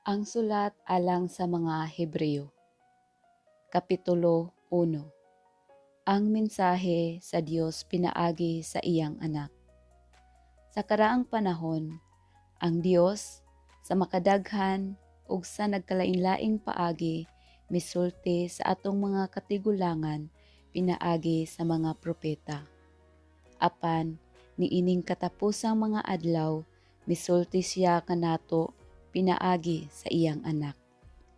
Ang sulat alang sa mga Hebreo. Kapitulo 1. Ang mensahe sa Dios pinaagi sa iyang Anak. Sa karaang panahon, ang Dios sa makadaghan ug sa nagkalain-laing paagi misulti sa atong mga katigulangan pinaagi sa mga propeta. Apan niining katapusang mga adlaw, misulti siya kanato pinaagi sa iyang Anak.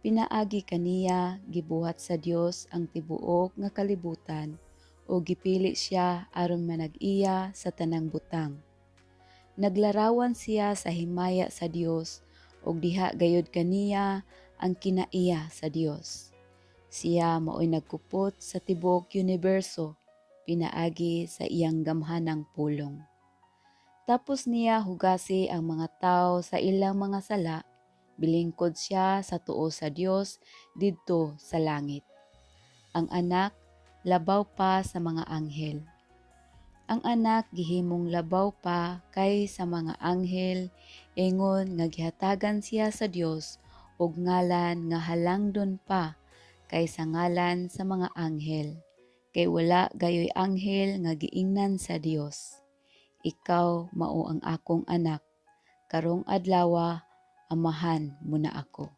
Pinaagi kaniya gibuhat sa Dios ang tibuok nga kalibutan ug gipili siya aron manag-iya sa tanang butang. Naglarawan siya sa himaya sa Dios ug diha gayud kaniya ang kinaiya sa Dios. Siya maoy nagkupot sa tibuok uniberso pinaagi sa iyang gamhanang pulong. Tapos niya hugasi ang mga tao sa ilang mga sala, bilingkod siya sa tuo sa Dios didto sa langit. Ang Anak labaw pa sa mga anghel. Ang Anak gihimong labaw pa kay sa mga anghel ingon nga gihatagan siya sa Dios og ngalan nga halangdon pa kaysa ngalan sa mga anghel. Kay wala gayoy anghel nga giingnan sa Dios, "Ikaw mao ang akong Anak, karong adlawa amahan mo na ako."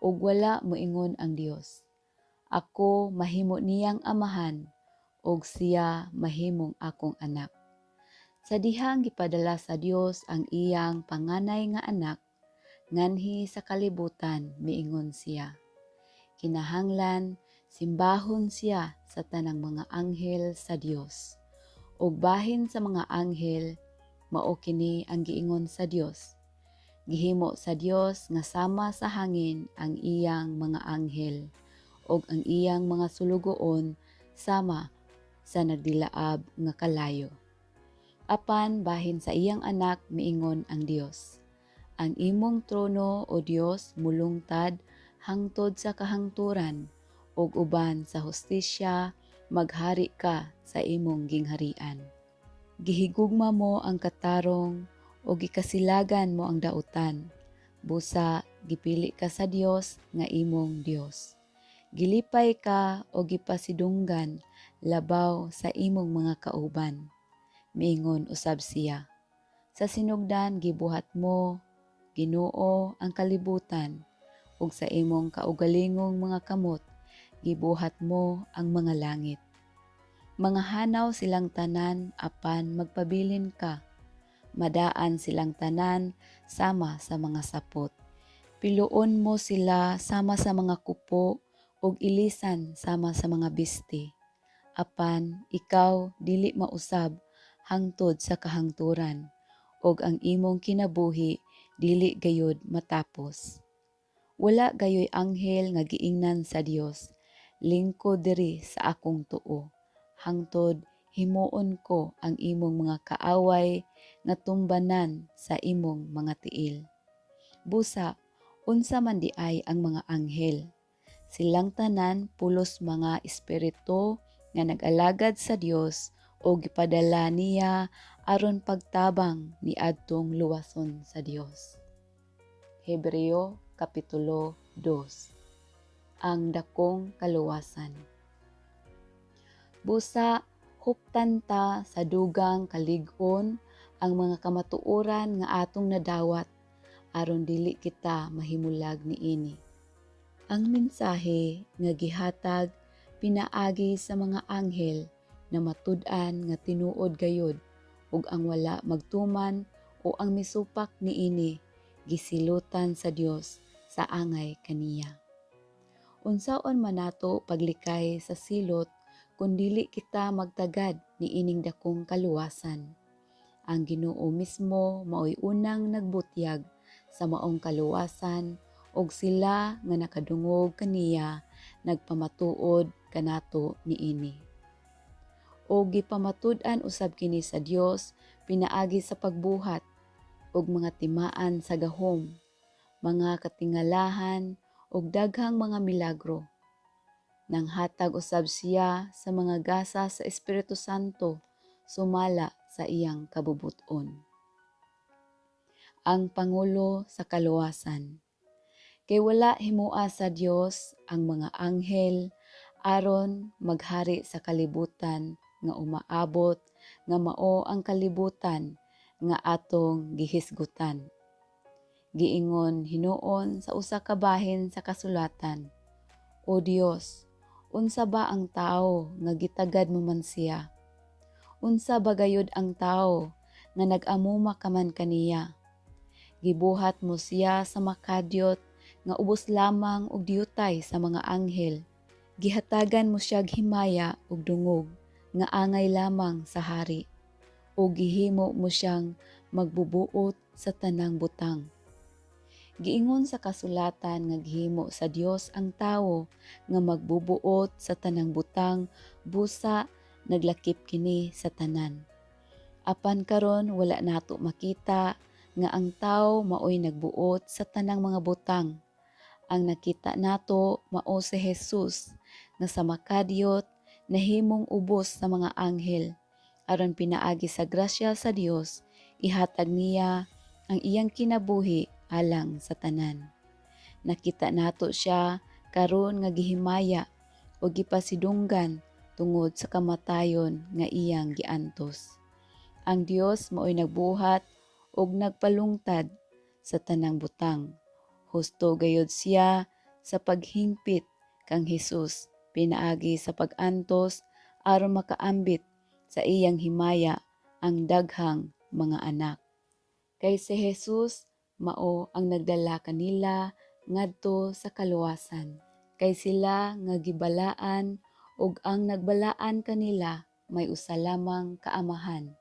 Ug wala moingon ang Dios, "Ako mahimo niyang amahan ug siya mahimong akong anak." Sa dihang gipadala sa Dios ang iyang panganay nga Anak nganhi sa kalibutan, miingon siya, "Kinahanglan simbahon siya sa tanang mga anghel sa Dios." Ug bahin sa mga anghel, mao kini ang giingon sa Dios, "Gihimo sa Dios nga sama sa hangin ang iyang mga anghel ug ang iyang mga sulugoon sama sa nagdilaab nga kalayo." Apan bahin sa iyang Anak, miingon ang Dios, "Ang imong trono, O Dios, mulungtad hangtod sa kahangturan ug uban sa hustisya maghari ka sa imong gingharian. Gihigugma mo ang katarong ug gikasilagan mo ang dautan. Busa gipili ka sa Dios nga imong Dios. Gilipay ka o gipasidunggan labaw sa imong mga kauban." Miingon usab siya, "Sa sinugdan gibuhat mo, Ginoo, ang kalibutan, ug sa imong kaugalingong mga kamot gibuhat mo ang mga langit. Mga hanaw silang tanan, apan magpabilin ka. Madaan silang tanan sama sa mga sapot. Piluon mo sila sama sa mga kupo ug ilisan sama sa mga bisti. Apan ikaw dili mausab hangtod sa kahangturan ug ang imong kinabuhi dili gayud matapos." Wala gayoy anghel nga giingnan sa Dios, "Lingkod diri sa akong tuo hangtod himuon ko ang imong mga kaaway nga tumbanan sa imong mga tiil." Busa unsa man diay ang mga anghel? Silang tanan pulos mga espiritu nga nag-alagad sa Dios o gipadala niya aron pagtabang niadtong luwason sa Dios. Hebreo Kapitulo 2. Ang dakong kaluwasan. Busa huptan ta sa dugang kalig-on ang mga kamatuoran nga atong nadawat aron dili kita mahimulag niini. Ang mensahe nga gihatag pinaagi sa mga anghel na matud-an nga tinuod gayud ug ang wala magtuman o ang misupak niini gisilutan sa Dios sa angay kaniya. Unsaon man nato paglikay sa silot kung dili kita magtagad niining dakong kaluwasan? Ang Ginoo mismo maoy unang nagbutyag sa maong kaluwasan ug sila nga nakadungog kaniya nagpamatuod kanato niini. O gipamatud-an usab kini sa Dios pinaagi sa pagbuhat ug mga timaan sa gahom, mga katingalahan ug daghang mga milagro. Nanghatag usab siya sa mga gasa sa Espiritu Santo sumala sa iyang kabubut-on. Ang Pangulo sa kaluwasan. Kay wala himoa sa Dios ang mga anghel aron maghari sa kalibutan nga umaabot, nga mao ang kalibutan nga atong gihisgutan. Giingon hinuon sa usa ka bahin sa kasulatan, "O Dios, unsa ba ang tawo nga gitagad mo man siya? Unsa ba gayud ang tawo nga nag-amuma ka man kaniya? Gibuhat mo siya sa makadyot nga ubos lamang og diyutay sa mga anghel. Gihatagan mo siya himaya ug dungog nga angay lamang sa hari, ug gihimo mo siyang magbubuot sa tanang butang." Giingon sa kasulatan nga gihimo sa Dios ang tawo nga magbubuot sa tanang butang, busa naglakip kini sa tanan. Apan karon wala nato makita nga ang tawo maoy nagbuot sa tanang mga butang. Ang nakita nato mao si Jesus nga sa makadiyot nahimong ubos sa mga anghel aron pinaagi sa grasya sa Dios ihatag niya ang iyang kinabuhi alang sa tanan. Nakita nato siya karon nga gihimaya o gipasidunggan tungod sa kamatayon nga iyang giantos. Ang Dios maoy nagbuhat og nagpalungtad sa tanang butang. Husto gayud siya sa paghingpit kang Hesus pinaagi sa pag-antos aron makaambit sa iyang himaya ang daghang mga anak. Kay si Jesus mao ang nagdala kanila ngadto sa kaluwasan. Kay sila nga gibalaan ug ang nagbalaan kanila may usa lamang ka Amahan.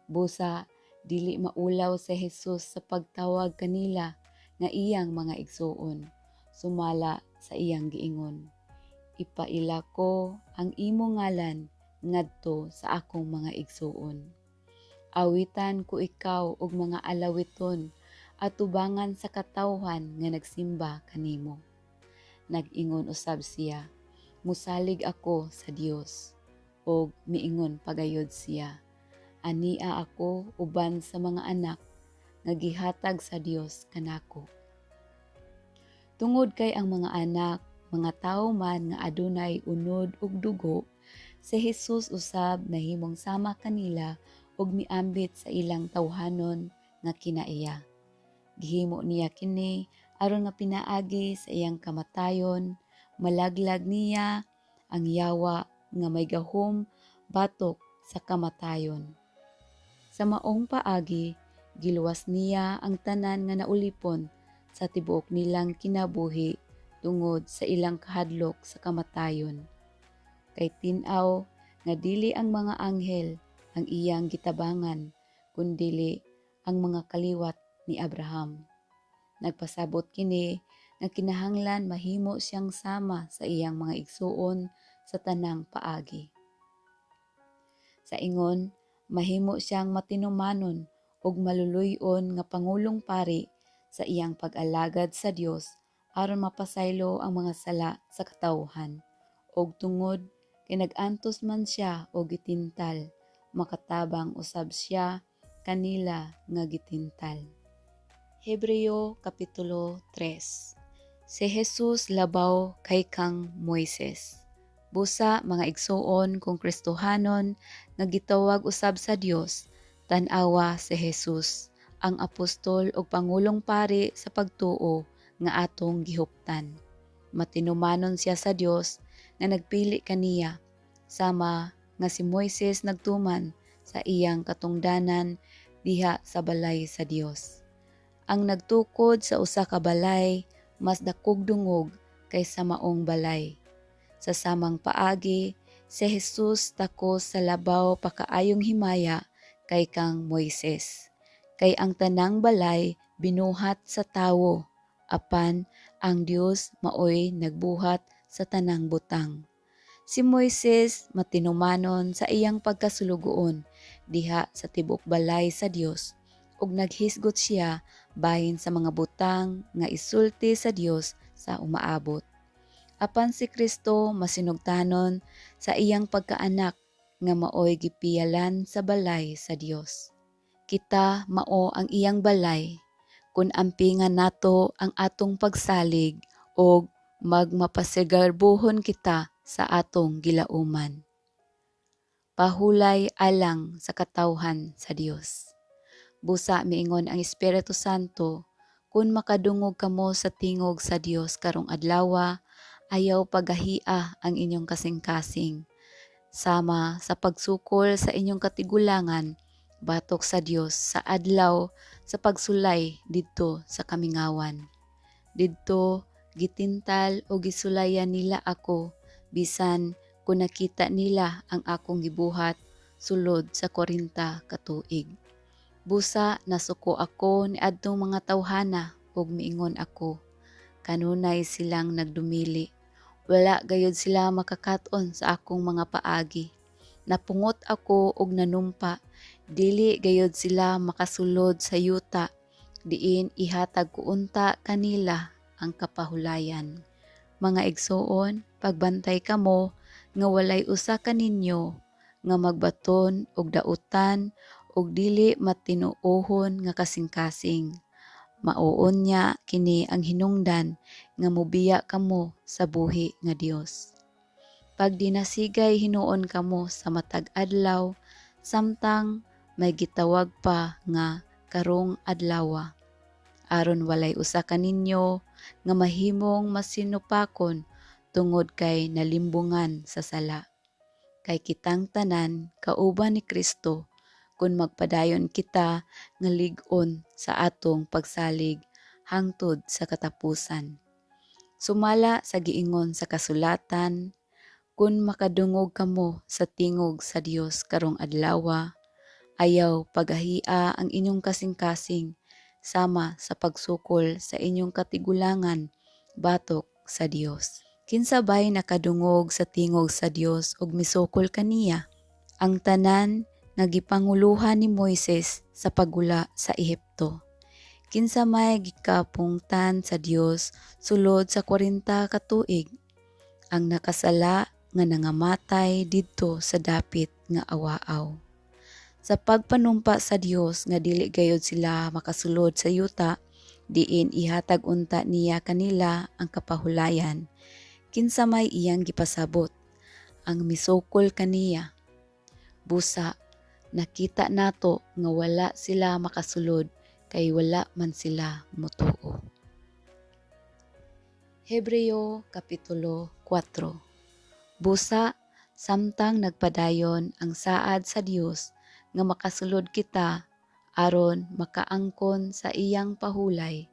Busa dili maulaw si Jesus sa pagtawag kanila nga iyang mga igsuon, sumala sa iyang giingon, "Ipaila ko ang imo ngalan ngadto sa akong mga igsuon. Awitan ko ikaw og mga alawiton atubangan sa katawhan nga nagsimba kanimo." Nag-ingon usab siya, "Musalig ako sa Dios." Og miingon pagayod siya, "Ania ako uban sa mga anak nga gihatag sa Dios kanako." Tungod kay ang mga anak, mga tawo man nga adunay unod ug dugo, si Jesus usab nahimong sama kanila ug miambit sa ilang tawhanon nga kinaiya. Gihimo niya kini aron nga pinaagi sa iyang kamatayon malaglag niya ang yawa nga may gahom batok sa kamatayon. Sa maong paagi, giluwas niya ang tanan nga naulipon sa tibuok nilang kinabuhi tungod sa ilang kahadlok sa kamatayon. Kay tin-aw nga dili ang mga anghel ang iyang gitabangan, kundili ang mga kaliwat ni Abraham. Nagpasabot kini nga kinahanglan mahimo siyang sama sa iyang mga igsuon sa tanang paagi. Sa ingon, mahimo siyang matinumanon ug maluluy-on nga pangulong pari sa iyang pag-alagad sa Dios aron mapasaylo ang mga sala sa katawhan. Og tungod kay nag-antos man siya og gitintal, makatabang usab siya kanila nga gitintal. Hebreo Kapitulo 3. Si Jesus labaw kay kang Moises. Busa, mga igsuon kung Kristohanon nga gitawag usab sa Dios, tan-awa si Jesus, ang apostol ug pangulong pari sa pagtuo nga atong gihuptan. Matinumanon siya sa Dios nga nagpili kaniya, sama nga si Moises nagtuman sa iyang katungdanan diha sa balay sa Dios. Ang nagtukod sa usa ka balay mas dakog dungog kaysa maong balay. Sa samang paagi, si Jesus takos sa labaw pa kaayong himaya kay kang Moises. Kay ang tanang balay binuhat sa tawo, apan ang Dios maoy nagbuhat sa tanang butang. Si Moises matinumanon sa iyang pagkasulugoon diha sa tibuok balay sa Dios ug naghisgot siya bahin sa mga butang nga isulti sa Dios sa umaabot. Apan si Kristo masinugtanon sa iyang pagkaanak nga maoy gipiyalan sa balay sa Dios. Kita mao ang iyang balay Kun ampingan nato ang atong pagsalig og magmapasigarbohon kita sa atong gilauman. Pahulay alang sa katawhan sa Dios. Busa miingon ang Espiritu Santo, "Kun makadungog kamo sa tingog sa Dios karong adlawa, ayaw pagahia ang inyong kasing-kasing sama sa pagsukol sa inyong katigulangan batok sa Dios sa adlaw sa pagsulay didto sa kamingawan. Didto gitintal o gisulayan nila ako, bisan kung nakita nila ang akong gibuhat sulod sa 40 ka tuig. Busa nasuko ako niadtong mga tawhana ug miingon ako, 'Kanunay silang nagdumili. Wala gayud sila makakat-on sa akong mga paagi.' Napungot ako og nanumpa, 'Dili gayud sila makasulod sa yuta diin ihatag ko unta kanila ang kapahulayan.' Mga igsoon, pagbantay kamo nga walay usa kaninyo nga magbaton og dautan og dili matinuohon nga kasing-kasing. Mao unya kini ang hinungdan nga mobiya kamo sa buhi nga Dios. Pagdinasigay hinuon kamo sa matag adlaw samtang may gitawag pa nga "karong adlawa", aron walay usa kaninyo nga mahimong masinupakon tungod kay nalimbungan sa sala. Kay kitang tanan kauban ni Kristo kun magpadayon kita nga lig-on sa atong pagsalig hangtod sa katapusan. Sumala sa giingon sa kasulatan, "Kun makadungog kamo sa tingog sa Dios karong adlawa, ayaw pagahia ang inyong kasing-kasing sama sa pagsukol sa inyong katigulangan batok sa Dios." Kinsa bay nakadungog sa tingog sa Dios ug misukol kaniya? Ang tanan nga gipanguluhan ni Moises sa paggula sa Ehipto. Kinsa may gikapungtan sa Dios sulod sa 40 ka tuig? Ang nakasala nga nangamatay didto sa dapit nga awa-aw. Sa pagpanumpa sa Dios nga dili gayud sila makasulod sa yuta diin ihatag unta niya kanila ang kapahulayan, kinsa may iyang gipasabot? Ang misukol kaniya. Busa nakita nato nga wala sila makasulod kay wala man sila motuo. Hebreo Kapitulo 4. Busa samtang nagpadayon ang saad sa Dios nga makasulod kita aron makaangkon sa iyang pahulay,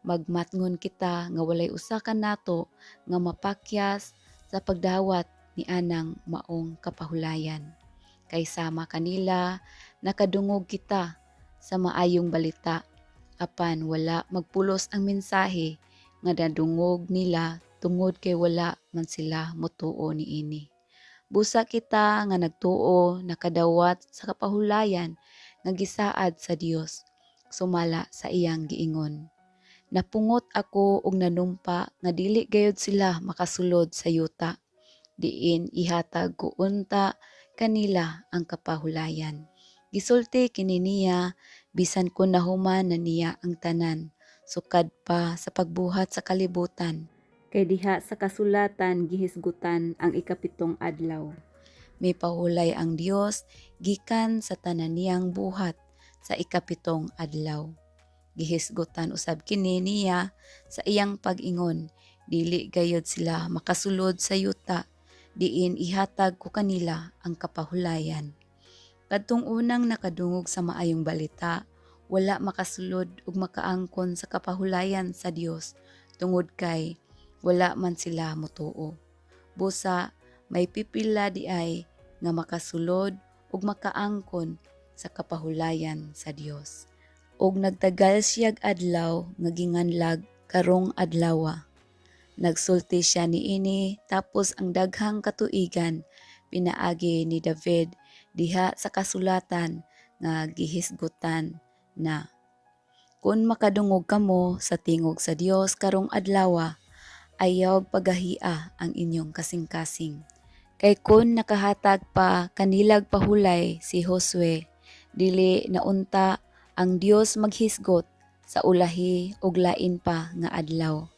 magmatngon kita nga walay usa kanato nga mapakyas sa pagdawat ni anang maong kapahulayan. Kay sama kanila, nakadungog kita sa maayong balita, apan wala magpulos ang mensahe nga nadungog nila tungod kay wala man sila motuo niini. Busa kita nga nagtuo nakadawat sa kapahulayan nga gisaad sa Dios sumala sa iyang giingon, "Napungot ako og nanumpa nga dili gayud sila makasulod sa yuta diin ihatag ko unta kanila ang kapahulayan." Gisulti kini niya bisan kon nahuman na niya ang tanan sukad pa sa pagbuhat sa kalibutan. Kay diha sa kasulatan gihisgutan ang ikapitong adlaw. Mipahulay ang Dios gikan sa tanan niyang buhat sa ikapitong adlaw. Gihisgutan usab kini niya sa iyang pag-ingon, "Dili gayud sila makasulod sa yuta diin ihatag ko kanila ang kapahulayan." Kadtong unang nakadungog sa maayong balita, wala makasulod ug makaangkon sa kapahulayan sa Dios tungod kay wala man sila motuo. Busa may pipila diay nga makasulod ug makaangkon sa kapahulayan sa Dios. Ug nagtagal siyag adlaw nga ginganlag "karong adlawa". Nagsulti siya niini tapos ang daghang katuigan pinaagi ni David diha sa kasulatan nga gihisgutan na, "Kun makadungog kamo sa tingog sa Dios karong adlawa, ayaw pagahia ang inyong kasing-kasing." Kay kun nakahatag pa kanilag pahulay si Josue, dili na unta ang Dios maghisgot Sa ulahi og lain pa nga adlaw.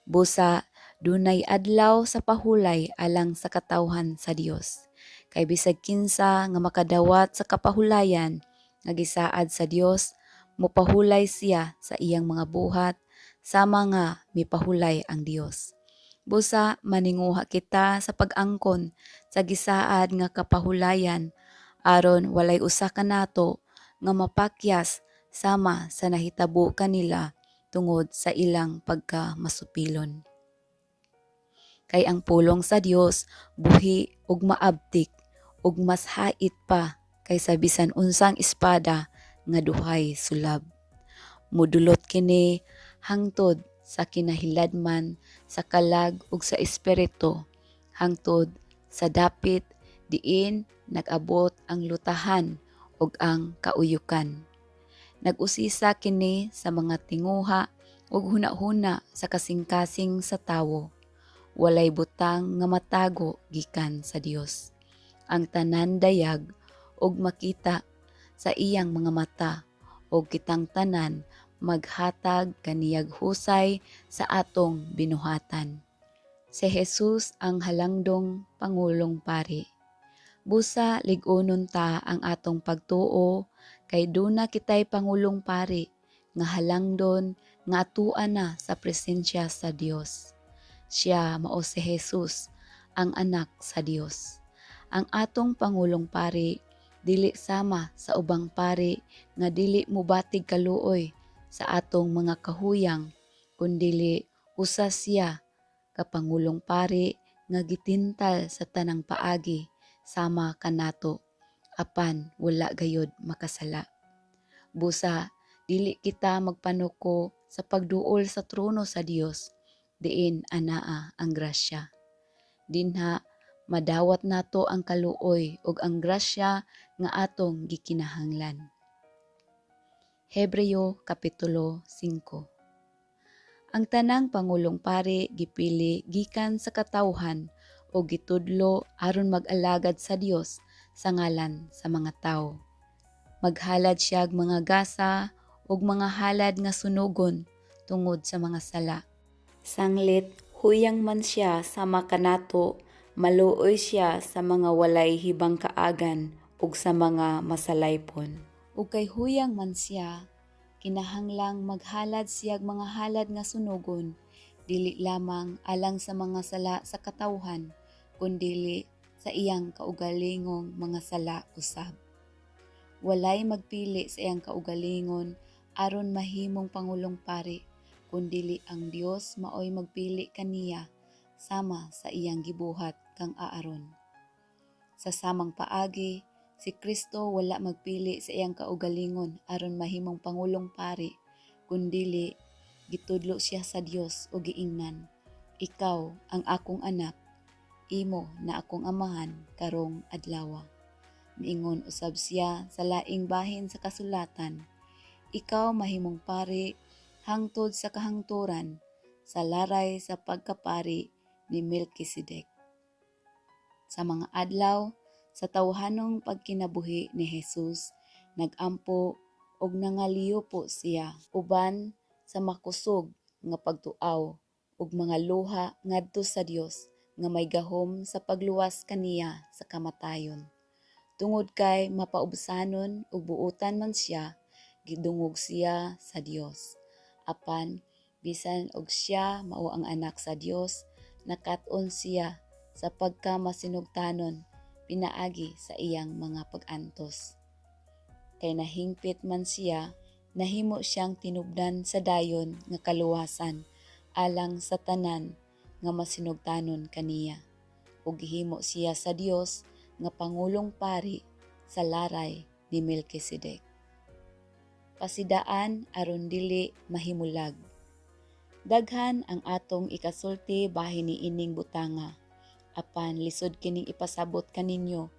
Busa dunay adlaw sa pahulay alang sa katawhan sa Dios. Kay bisag kinsa nga makadawat sa kapahulayan nga gisaad sa Dios, mopahulay siya sa iyang mga buhat sama nga mipahulay ang Dios. Busa maninguha kita sa pag-angkon sa gisaad nga kapahulayan aron walay usa kanato nga mapakyas sama sa nahitabo kanila tungod sa ilang pagkamasupilon. Kay ang pulong sa Dios buhi ug maabtik ug mas hait pa kaysa bisan unsang espada nga duhay sulab. Mudulot kini hangtod sa kinahiladman sa kalag ug sa espiritu, hangtod sa dapit diin nag-abot ang lutahan ug ang kauyukan. Nag-usisa kini sa mga tinguha ug hunahuna sa kasing-kasing sa tawo. Walay butang nga matago gikan sa Dios. Ang tanan dayag ug makita sa iyang mga mata, ug kitang tanan maghatag kaniyag husay sa atong binuhatan. Si Jesus ang halangdong pangulong pari. Busa lig-unon ta ang atong pagtuo kay duna kitay pangulong pari nga halangdon nga atua na sa presensya sa Dios. Siya mao si Jesus, ang Anak sa Dios. Ang atong pangulong pari dili sama sa ubang pari nga dili mobatig kaluoy sa atong mga kahuyang, kundili usa siya ka pangulong pari nga gitintal sa tanang paagi sama kanato, apan wala gayod makasala. Busa dili kita magpanuko sa pagduol sa trono sa Dios diin anaa ang grasya. Dinha madawat nato ang kaluoy ug ang grasya nga atong gikinahanglan. Hebreo Kapitulo 5. Ang tanang pangulong pari gipili gikan sa katawhan o gitudlo aron mag-alagad sa Dios sa ngalan sa mga tawo. Maghalad siyag mga gasa ug mga halad nga sunugon tungod sa mga sala. Sanglit huyang man siya sama kanato, maluoy siya sa mga walay hibangkaagan ug sa mga masalaypon. Ug kay huyang man siya, kinahanglang maghalad siyag mga halad nga sunugon, dili lamang alang sa mga sala sa katawhan, kundili sa iyang kaugalingong mga sala usab. Walay magpili sa iyang kaugalingon aron mahimong pangulong pari, kundili ang Dios maoy magpili kaniya sama sa iyang gibuhat kang Aaron. Sa samang paagi, si Kristo wala magpili sa iyang kaugalingon aron mahimong pangulong pari, kundili gitudlo siya sa Dios ug giingnan, "Ikaw ang akong anak, imo na akong amahan karong adlawa." Miingon usab siya sa laing bahin sa kasulatan, "Ikaw mahimong pari hangtod sa kahangturan sa laray sa pagkapari ni Melkisedek." Sa mga adlaw sa tawhanong pagkinabuhi ni Jesus, nag-ampo ug nangaliwpo siya uban sa makusog nga pagtuaw ug mga luha ngadto sa Dios nga may gahom sa pagluwas kaniya sa kamatayon. Tungod kay mapaubsanon ug buotan man siya, gidungog siya sa Dios. Apan bisan og siya mao ang Anak sa Dios, nakat-on siya sa pagkamasinugtanon pinaagi sa iyang mga pag-antos. Kay nahingpit man siya, nahimo siyang tinubdan sa dayon nga kaluwasan alang sa tanan nga masinugtanon kaniya. Ug gihimo siya sa Dios nga pangulong pari sa laray ni Melkisedek. Pasidaan aron dili mahimulag. Daghan ang atong ikasulti bahin niining butanga, apan lisod kining ipasabot kaninyo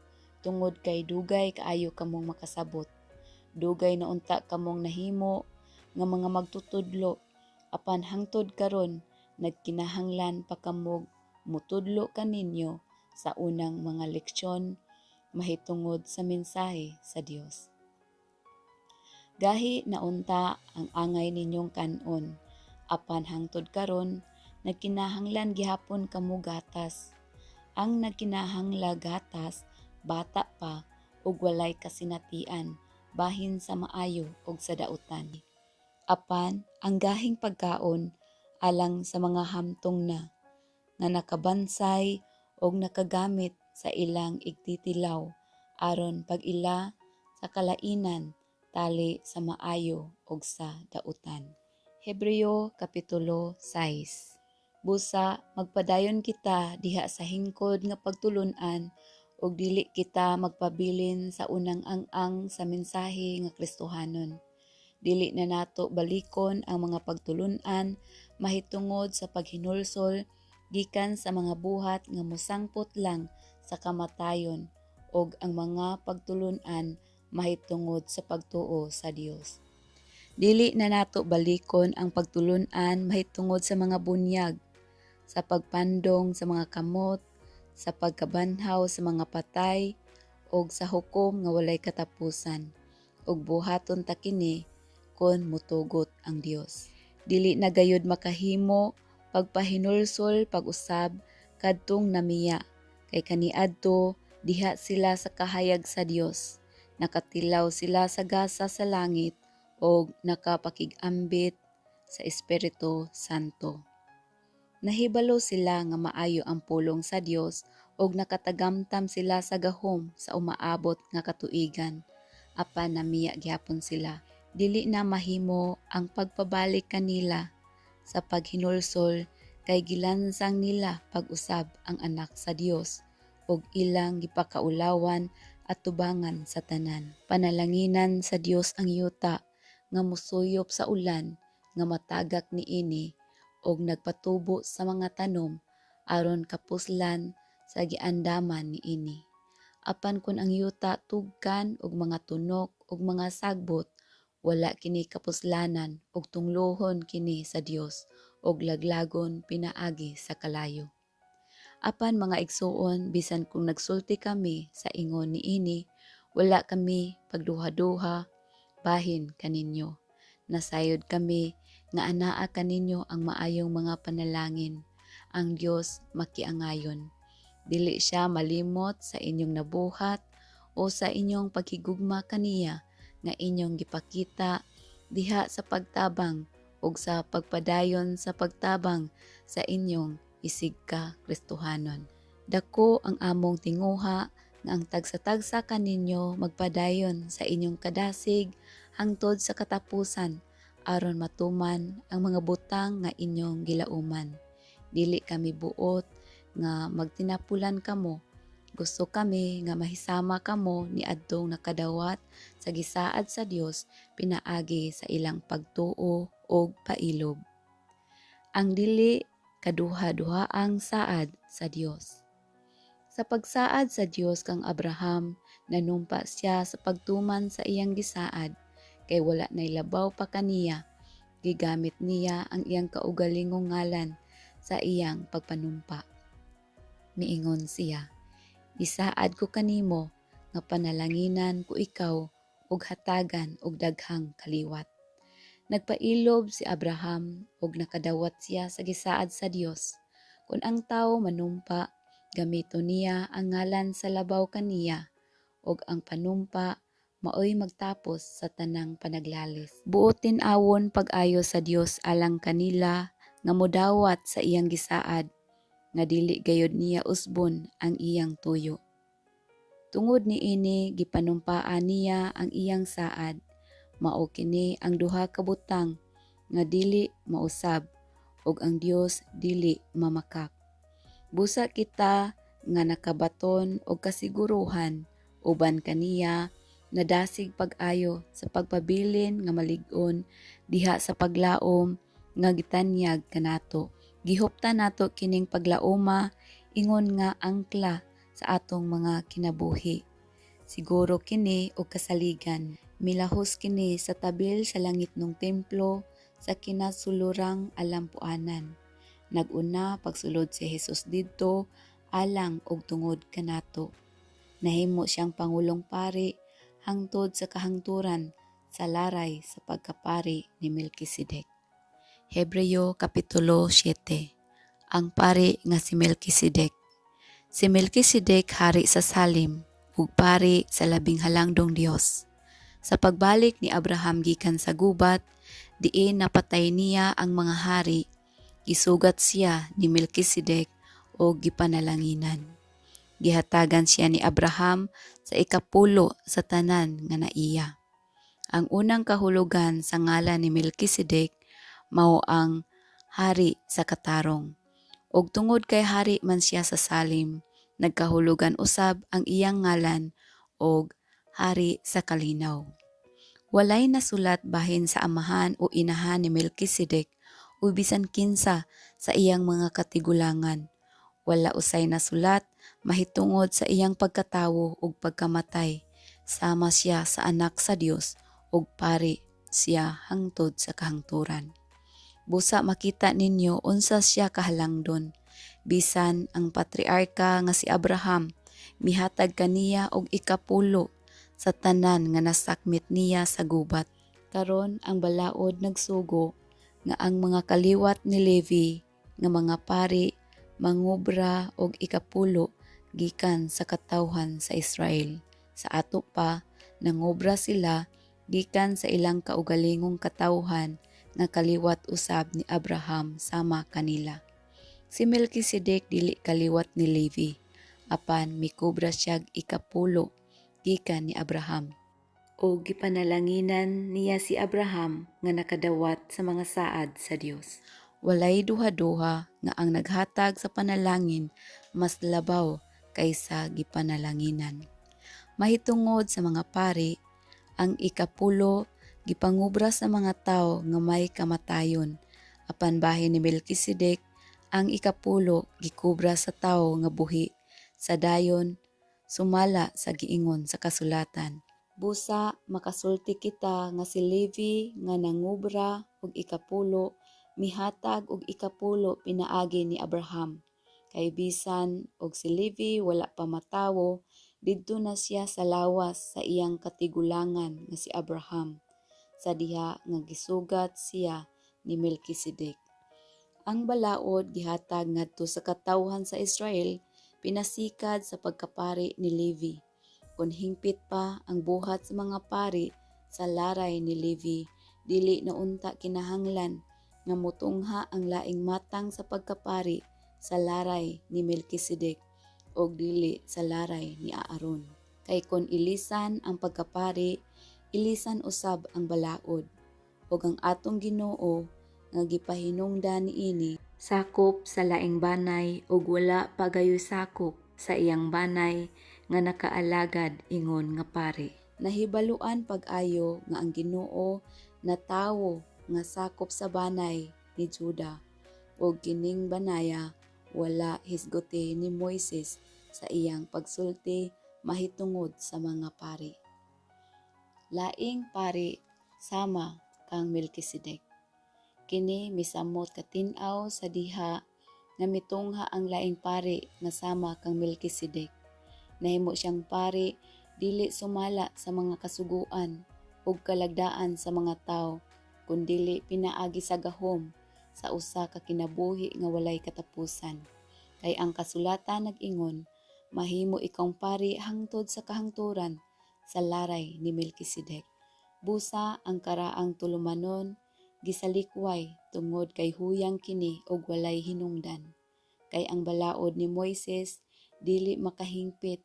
tungod kay dugay kaayo kamong makasabot. Dugay na unta kamong nahimo nga mga magtutudlo, apan hangtod karon nagkinahanglan pa kamog mutudlo kaninyo sa unang mga leksyon mahitungod sa mensahe sa Dios. Gahi na unta ang angay ninyong kan-on, apan hangtod karon nagkinahanglan gihapon kamo gatas. Ang nagkinahanglag gatas, bata pa ug walay kasinatian bahin sa maayo ug sa dautan. Apan ang gahing pagkaon alang sa mga hamtong na, nga nakabansay og nakagamit sa ilang igtitilaw aron pag-ila sa kalainan tali sa maayo ug sa dautan. Hebreo Kapitulo 6. Busa magpadayon kita diha sa hingkod nga pagtulun-an ug dili kita magpabilin sa unang ang-ang sa mensahe nga Kristohanon. Dili na nato balikon ang mga pagtulun-an mahitungod sa paghinulsol gikan sa mga buhat nga mosangpot lang sa kamatayon ug ang mga pagtulun-an mahitungod sa pagtuo sa Dios. Dili na nato balikon ang pagtulun-an mahitungod sa mga bunyag, sa pagpandong sa mga kamot, sa pagkabanhaw sa mga patay, ug sa hukom nga walay katapusan. Ug buhaton ta kini kon motugot ang Dios. Dili na gayud makahimo pagpahinulsol pag-usab kadtong namiya, kay kaniadto diha sila sa kahayag sa Dios. Nakatilaw sila sa gasa sa langit og nakapakig-ambit sa Espiritu Santo. Nahibalo sila nga maayo ang pulong sa Dios ug nakatagamtam sila sa gahom sa umaabot nga katuigan. Apan namiya gihapon sila. Dili na mahimo ang pagpabalik kanila sa paghinulsol kay gilansang nila pag-usab ang Anak sa Dios ug ilang gipakaulawan at tubangan sa tanan. Panalanginan sa Dios ang yuta nga mosuyop sa ulan nga matagak niini ug nagpatubo sa mga tanom aron kapuslan sa giandaman niini. Apan kun ang yuta tugkan og mga tunok ug mga sagbot, wala kini kapuslanan ug tunglohon kini sa Dios ug laglagon pinaagi sa kalayo. Apan, mga igsuon, bisan kung nagsulti kami sa ingon niini, wala kami pagduha-duha bahin kaninyo. Nasayod kami nga anaa kaninyo ang maayong mga panalangin. Ang Dios makiangayon. Dili siya malimot sa inyong nabuhat o sa inyong paghigugma kaniya nga inyong gipakita diha sa pagtabang ug sa pagpadayon sa pagtabang sa inyong isigka Kristohanon. Dako ang among tinguha nga ang tagsa-tagsa kaninyo magpadayon sa inyong kadasig hangtod sa katapusan aron matuman ang mga butang nga inyong gilauman. Dili kami buot nga magtinapulan kamo. Gusto kami nga mahisama kamo niadtong nakadawat sa gisaad sa Dios pinaagi sa ilang pagtuo ug pailob. Ang dili kaduha-duhaang saad sa Dios. Sa pagsaad sa Dios kang Abraham, nanumpa siya sa pagtuman sa iyang gisaad, kay wala nay labaw pa kaniya. Gigamit niya ang iyang kaugalingong ngalan sa iyang pagpanumpa. Miingon siya, "Gisaad ko kanimo nga panalanginan ko ikaw ug hatagan og daghang kaliwat." Nagpailob si Abraham ug nakadawat siya sa gisaad sa Dios. Kung ang tawo manumpa, gamiton niya ang ngalan sa labaw kaniya ug ang panumpa maoy magtapos sa tanang panaglalis. Buot tin-awon pag-ayo sa Dios alang kanila nga modawat sa iyang gisaad nga dili gayud niya usbon ang iyang tuyo. Tungod niini, gipanumpaan niya ang iyang saad. Mao kini ang duha ka butang nga dili mausab ug ang Dios dili mamakak. Busa kita nga nakabaton og kasiguruhan uban kaniya, nadasig pag-ayo sa pagpabilin nga malig-on diha sa paglaom nga gitanyag kanato. Gihuptan nato kining paglaoma ingon nga angkla sa atong mga kinabuhi. Siguro kini og kasaligan. Milahos kini sa tabil sa langitnong templo sa kinasulurang alampuanan. Nag-una pagsulod si Jesus didto alang og tungod kanato. Nahimo siyang pangulong pari hangtod sa kahangturan Sa laray sa pagkapari ni Melkisedek. Hebreo Kapitulo 7. Ang pari nga si Melkisedek. Si Melkisedek hari sa Salim ug pari sa Labing Halangdong Dios. Sa pagbalik ni Abraham gikan sa gubat, diin napatay niya ang mga hari, gisugat siya ni Melkisedek og gipanalanginan. Gihatagan siya ni Abraham sa ikapulo sa tanan nga naiya. Ang unang kahulugan sa ngalan ni Melkisedek mao ang "hari sa katarong". Og tungod kay hari man siya sa Salim, nagkahulugan usab ang iyang ngalan og "hari sa kalinaw". Walay nasulat bahin sa amahan o inahan ni Melkisedek o bisan kinsa sa iyang mga katigulangan. Wala usay nasulat mahitungod sa iyang pagkatawo ug pagkamatay. Sama siya sa Anak sa Dios ug pari siya hangtod sa kahangturan. Busa makita ninyo unsa siya kahalangdon. Bisan ang patriarka nga si Abraham mihatag kaniya og ikapulo sa tanan nga nasakmit niya sa gubat. Karon ang balaod nagsugo nga ang mga kaliwat ni Levi nga mga pari mangubra og ikapulo gikan sa katawhan sa Israel. Sa ato pa, nangobra sila gikan sa ilang kaugalingong katawhan nga kaliwat usab ni Abraham sama kanila. Si Melkisedek dili kaliwat ni Levi, apan mikobra siyag ikapulo gikan ni Abraham. O gipanalanginan niya si Abraham nga nakadawat sa mga saad sa Dios. Walay duha-duha nga ang naghatag sa panalangin mas labaw kaysa gipanalanginan. Mahitungod sa mga pari, ang ikapulo gipangubra sa mga tawo nga may kamatayon. Apan bahin ni Melkisedek, ang ikapulo gikubra sa tawo nga buhi sa dayon, sumala sa giingon sa kasulatan. Busa makasulti kita nga si Levi nga nangubra og ikapulo mihatag og ikapulo pinaagi ni Abraham. Kay bisan og si Levi wala pa matawo, didto na siya sa lawas sa iyang katigulangan nga si Abraham sa diha nga gisugat siya ni Melkisedek. Ang balaod gihatag ngadto sa katawhan sa Israel pinasikad sa pagkapari ni Levi. Kun hingpit pa ang buhat sa mga pari sa laray ni Levi, dili na unta kinahanglan nga mutungha ang laing matang sa pagkapari sa laray ni Melkisedek og dili sa laray ni Aaron. Kay kon ilisan ang pagkapari, ilisan usab ang balaod. Ug ang atong Ginoo nga gipahinungdan niini sakop sa laing banay ug wala pa gayoy sakop sa iyang banay nga nakaalagad ingon nga pari. Nahibaluan pag-ayo nga ang Ginoo natawo nga sakop sa banay ni Juda, ug kining banaya wala hisguti ni Moises sa iyang pagsulti mahitungod sa mga pari. Laing pari sama kang Melkisedek. Kini misamot katin-aw sa diha nga mitungha ang laing pari nga sama kang Melkisedek. Nahimo siyang pari dili sumala sa mga kasuguan ug kalagdaan sa mga tawo, kundili pinaagi sa gahom sa usa ka kinabuhi nga walay katapusan. Kay ang kasulatan nag-ingon, "Mahimo ikong pari hangtod sa kahangturan sa laray ni Melkisedek." Busa ang karaang tulumanon gisalikway tungod kay huyang kini og walay hinungdan. Kay ang balaod ni Moises dili makahingpit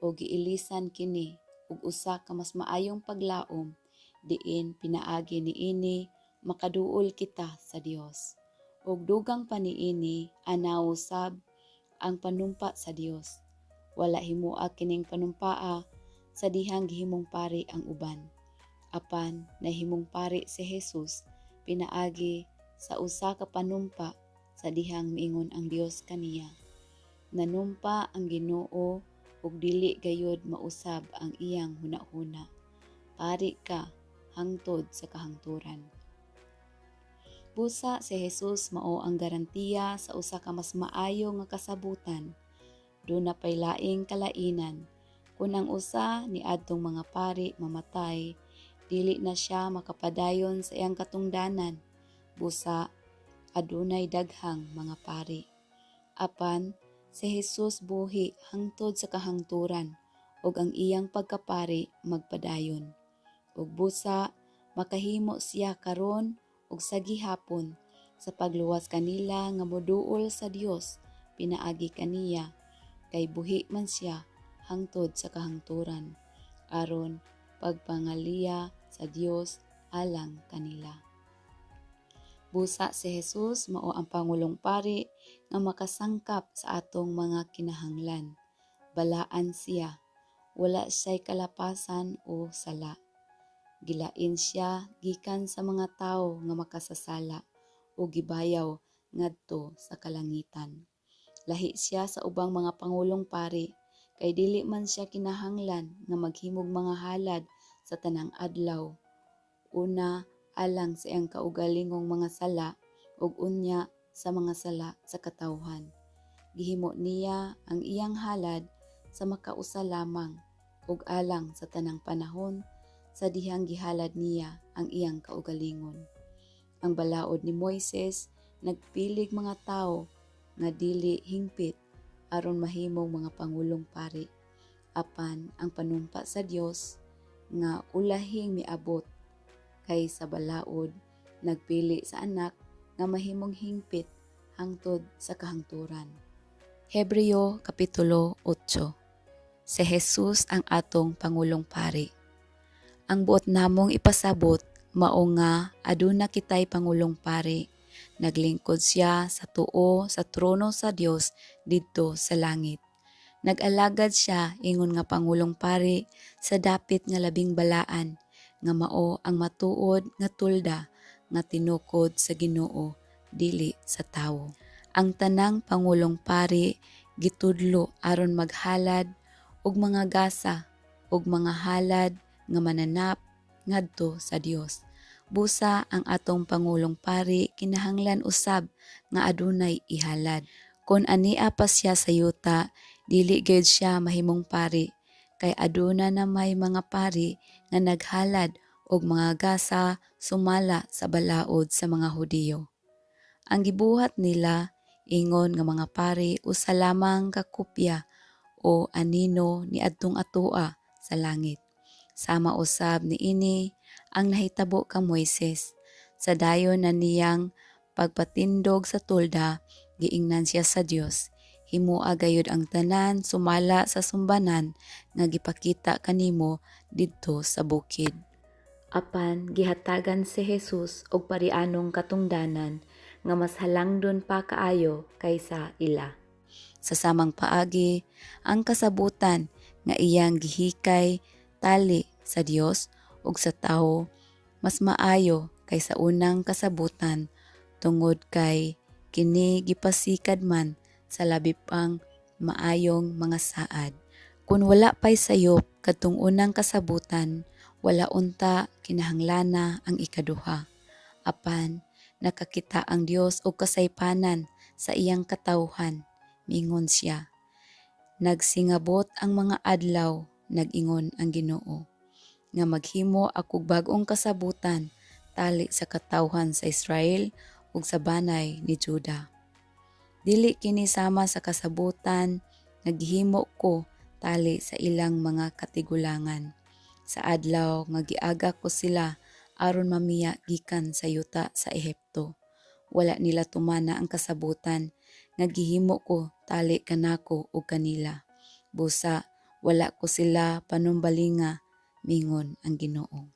o giilisan kini og usa ka mas maayong paglaom diin pinaagi niini makaduol kita sa Dios. Og dugang pa niini, anaw usab ang panumpa sa Dios. Wala himoa kining panumpaa sa dihang gihimong pari ang uban. Apan nahimong pari si Jesus pinaagi sa usa ka panumpa sa dihang miingon ang Dios kaniya, "Nanumpa ang Ginoo ug dili gayud mausab ang iyang hunahuna. Pari ka hangtod sa kahangturan." Busa si Jesus mao ang garantiya sa usa ka mas maayo nga kasabutan. Duna pay laing kalainan. Kun ang usa ni adtong mga pari mamatay, Dili na siya makapadayon sa iyang katungdanan, busa adunay daghang mga pari. Apan si Jesus buhi hangtod sa kahangturan ug ang iyang pagkapari magpadayon. Ug busa makahimo siya karon ug sa gihapon sa pagluwas kanila nga moduol sa Dios pinaagi kaniya, kay buhi man siya hangtod sa kahangturan aron pagpangaliya sa Dios alang kanila. Busa si Jesus mao ang pangulong pari nga makasangkap sa atong mga kinahanglan. Balaan siya, wala siya'y kalapasan o sala. Gilain siya gikan sa mga tawo nga makasasala o gibayaw ngadto sa kalangitan. Lahi siya sa ubang mga pangulong pari kay dili man siya kinahanglan nga maghimog mga halad sa tanang adlaw. Una alang sa iyang kaugalingong mga sala ug unya sa mga sala sa katawhan. Gihimo niya ang iyang halad sa makausa lamang ug alang sa tanang panahon sa dihang gihalad niya ang iyang kaugalingon. Ang balaod ni Moises nagpilig mga tawo nga dili hingpit aron mahimong mga pangulong pari. Apan ang panumpa sa Dios nga ulahing miabot kay sa balaod nagpili sa Anak nga mahimong hingpit hangtod sa kahangturan. Hebreo Kapitulo 8. Si Jesus ang atong pangulong pari. Ang buot namong ipasabot mao nga aduna kitay pangulong pari. Naglingkod siya sa tuo sa trono sa Dios didto sa langit. Nag-alagad siya ingon nga pangulong pari sa dapit nga labing balaan, nga mao ang matuod nga tolda nga tinukod sa Ginoo, dili sa tawo. Ang tanang pangulong pari gitudlo aron maghalad og mga gasa ug mga halad nga mananap ngadto sa Dios. Busa ang atong pangulong pari kinahanglan usab nga adunay ihalad. Kon ania pa siya sa yuta, dili gayud siya mahimong pari kay aduna na may mga pari nga naghalad og mga gasa sumala sa balaod sa mga Hudiyo. Ang gibuhat nila ingon nga mga pari usa lamang ka kopya o anino niadtong atoa sa langit. Sama usab niini ang nahitabo kang Moises. Sa dayon na niyang pagpatindog sa tolda, giingnan siya sa Dios, "Himoa gayud ang tanan sumala sa sumbanan nga gipakita kanimo didto sa bukid." Apan gihatagan si Jesus og parianong katungdanan nga mas halangdon pa kaayo kaysa ila. Sa samang paagi, ang kasabutan nga iyang gihikay tali sa Dios ug sa tawo mas maayo kaysa unang kasabutan tungod kay kini gipasikad man sa labi pang maayong mga saad. Kung wala pa'y sayop kadtong unang kasabutan, wala unta kinahanglana ang ikaduha. Apan nakakita ang Dios og kasaypanan sa iyang katawhan, miingon siya, "Nagsingabot ang mga adlaw, nag-ingon ang Ginoo, nga maghimo akog bag-ong kasabutan tali sa katawhan sa Israel ug sa banay ni Juda. Dili kini sama sa kasabutan nga gihimo ko tali sa ilang mga katigulangan sa adlaw nga giaga ko sila aron mamiya gikan sa yuta sa Ehipto. Wala nila tumana ang kasabutan nga gihimo ko tali kanako ug kanila. Busa wala ko sila panumbalinga, mingon ang Ginoo.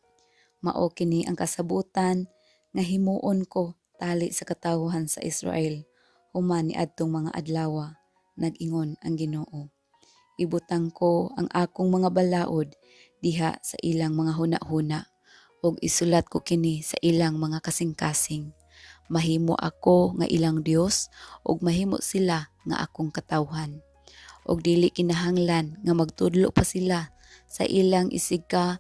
Mao kini ang kasabutan nga himuon ko tali sa katawhan sa Israel human niadtong mga adlawa, nag-ingon ang Ginoo. Ibutang ko ang akong mga balaod diha sa ilang mga huna-huna ug isulat ko kini sa ilang mga kasing-kasing. Mahimo ako nga ilang Dios ug mahimo sila nga akong katawhan. Ug dili kinahanglan nga magtudlo pa sila sa ilang isigka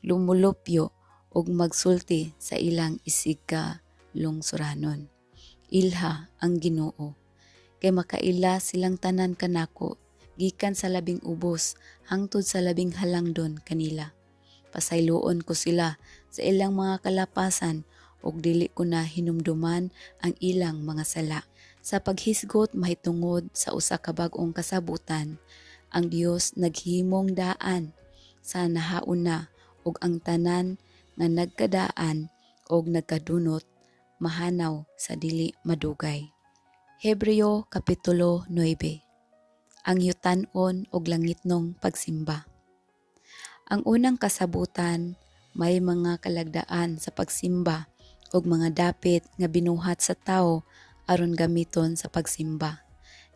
lumulupyo ug magsulti sa ilang isigka lungsuranon. Ilha ang Ginoo. Kay makaila silang tanan kanako gikan sa labing ubos hangtod sa labing halangdon kanila. Pasayloon ko sila sa ilang mga kalapasan ug dili ko na hinumduman ang ilang mga sala. Sa paghisgot mahitungod sa usa ka bag-ong kasabutan, ang Dios naghimong daan sa nahauna ug ang tanan nga nagkadaan og nagkadunot mahanaw sa dili madugay. Hebreo Kapitulo 9. Ang yutan-on ug langitnong pagsimba. Ang unang kasabutan may mga kalagdaan sa pagsimba ug mga dapit nga binuhat sa tawo aron gamiton sa pagsimba.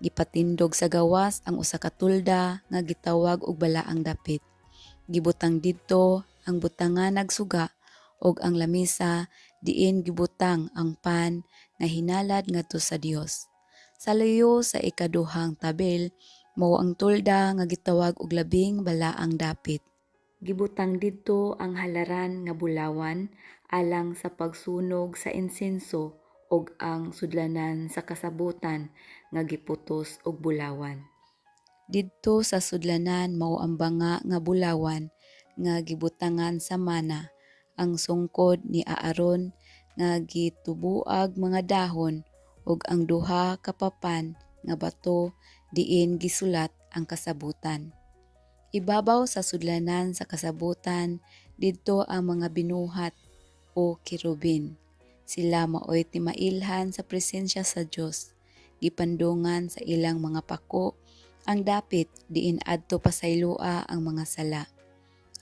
Gipatindog sa gawas ang usa ka tulda nga gitawag og balaang dapit. Gibutang didto ang butangan og suga ug ang lamisa diin gibutang ang pan nga hinalad ngadto sa Dios. Sa luyo sa ikaduhang tabil mao ang tulda nga gitawag og labing balaang dapit. Gibutang didto ang halaran nga bulawan alang sa pagsunog sa insenso ug ang sudlanan sa kasabutan nga giputos og bulawan. Didto sa sudlanan mao ang banga nga bulawan nga gibutangan sa mana, ang sungkod ni Aaron nga gitubuag mga dahon ug ang duha ka papan nga bato diin gisulat ang kasabutan. Ibabaw sa sudlanan sa kasabutan didto ang mga binuhat o kerubin. Sila maoy timailhan sa presensya sa Dios. Gipandungan sa ilang mga pako ang dapit diin adto pasayloa ang mga sala.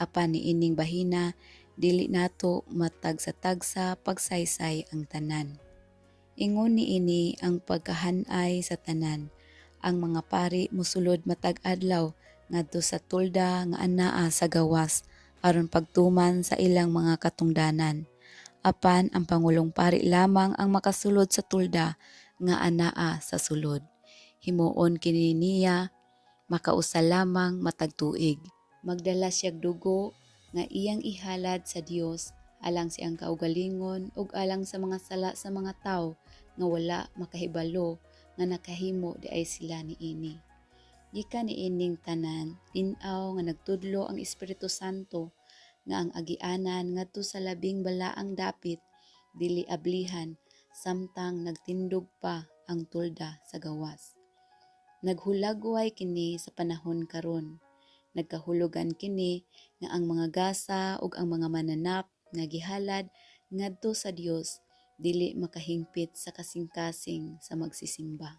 Apan niining bahina dili nato matagsa-tagsa pagsaysay ang tanan. Ingon niini ang pagkahanay sa tanan. Ang mga pari mosulod matag adlaw ngadto sa tolda nga anaa sa gawas aron pagtuman sa ilang mga katungdanan. Apan ang pangulong pari lamang ang makasulod sa tolda nga anaa sa sulod. Himuon kini niya makausa lamang matag tuig. Magdala siyag dugo nga iyang ihalad sa Dios alang sa iyang kaugalingon ug alang sa mga sala sa mga tawo nga wala makahibalo nga nakahimo diay sila niini. Gikan niining tanan, tin-aw nga nagtudlo ang Espiritu Santo nga ang agianan ngadto sa labing balaang dapit dili ablihan samtang nagtindog pa ang tolda sa gawas. Naghulagway kini sa panahon karon. Nagkahulugan kini nga ang mga gasa ug ang mga mananap nga gihalad ngadto sa Dios dili makahingpit sa kasing-kasing sa magsisimba.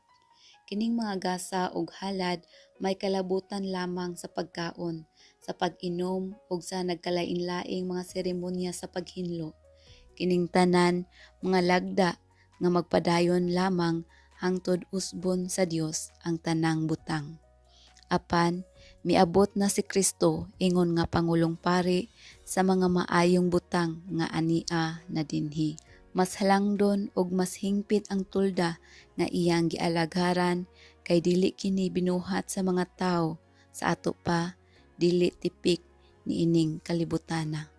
Kining mga gasa ug halad may kalabutan lamang sa pagkaon, sa pag-inom ug sa nagkalain-laing mga seremonya sa paghinlo. Kining tanan mga lagda nga magpadayon lamang hangtod usbon sa Dios ang tanang butang. Apan miabot na si Kristo ingon nga pangulong pari sa mga maayong butang nga ania na dinhi. Mas halangdon ug mas hingpit ang tulda nga iyang gialagaran kay dili kini binuhat sa mga tawo, sa ato pa dili tipik niining kalibutana.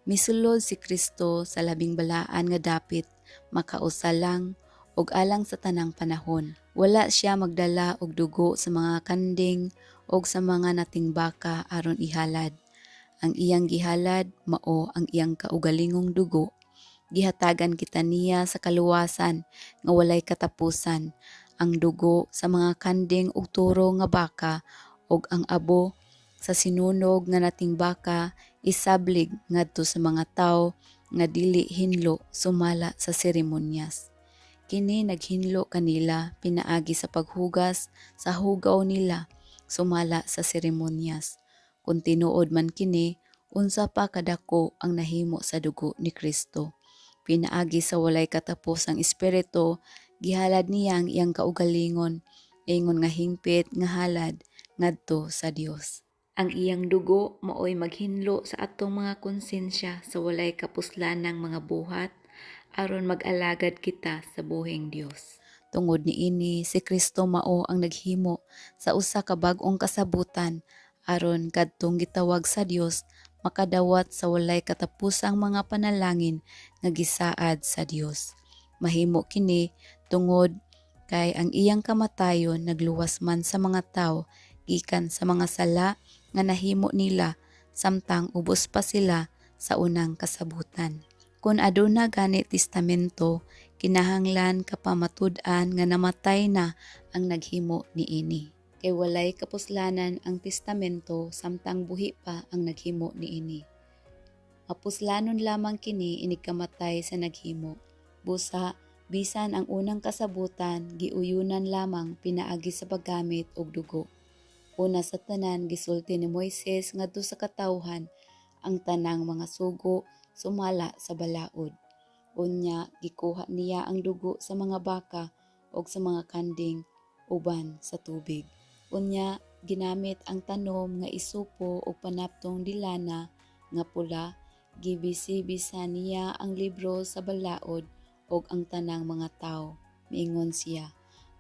Misulod si Kristo sa labing balaan nga dapit makausa lang ug alang sa tanang panahon. Wala siya magdala og dugo sa mga kanding og sa mga natingbaka aron ihalad. Ang iyang gihalad mao ang iyang kaugalingong dugo. Gihatagan kita niya sa kaluwasan nga walay katapusan. Ang dugo sa mga kanding ug turo nga baka ug ang abo sa sinunog nga natingbaka isablig ngadto sa mga tawo nga dili hinlo sumala sa seremonyas. Kini naghinlo kanila pinaagi sa paghugas sa hugaw nila sumala sa seremonyas. Kung tinuod man kini, unsa pa kadako ang nahimo sa dugo ni Kristo. Pinaagi sa walay katapusang Espiritu, gihalad niya ang iyang kaugalingon, ingon nga hingpit nga halad ngadto sa Dios. Ang iyang dugo maoy maghinlo sa atong mga konsensya sa walay kapuslanang mga buhat aron mag-alagad kita sa buhing Dios. Tungod niini, si Kristo mao ang naghimo sa usa ka bag-ong kasabutan aron kadtong gitawag sa Dios makadawat sa walay katapusang mga panalangin nga gisaad sa Dios. Mahimo kini tungod kay ang iyang kamatayon nagluwas man sa mga tawo gikan sa mga sala nga nahimo nila samtang ubos pa sila Sa unang kasabutan. Kung aduna gani testamento, kinahanglan kapamatud-an nga namatay na ang naghimo niini. Kay walay kapuslanan ang testamento samtang buhi pa ang naghimo niini. Mapuslanon lamang kini inig kamatay sa naghimo. Busa, bisan ang unang kasabutan giuyunan lamang pinaagi sa paggamit og dugo. Una sa tanan, gisulti ni Moises ngadto sa katawhan ang tanang mga sugo sumala sa balaod. Unya gikuha niya ang dugo sa mga baka ug sa mga kanding uban sa tubig. Unya ginamit ang tanom nga isupo ug panaptong de lana nga pula, gibisi-bisan niya ang libro sa balaod ug ang tanang mga tawo. Miingon siya,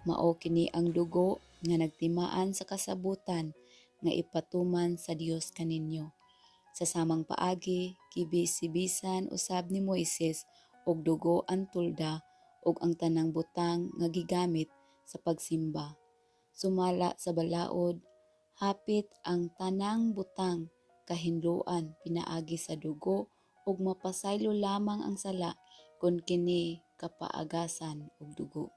"Mao kini ang dugo nga nagtimaan sa kasabutan nga ipatuman sa Dios kaninyo." Sa samang paagi, gibisi-bisan usab ni Moises og dugo ang tolda ug ang tanang butang nga gigamit sa pagsimba. Sumala sa balaod, hapit ang tanang butang kahinloan pinaagi sa dugo ug mapasaylo lamang ang sala kon kini kapaagasan og dugo.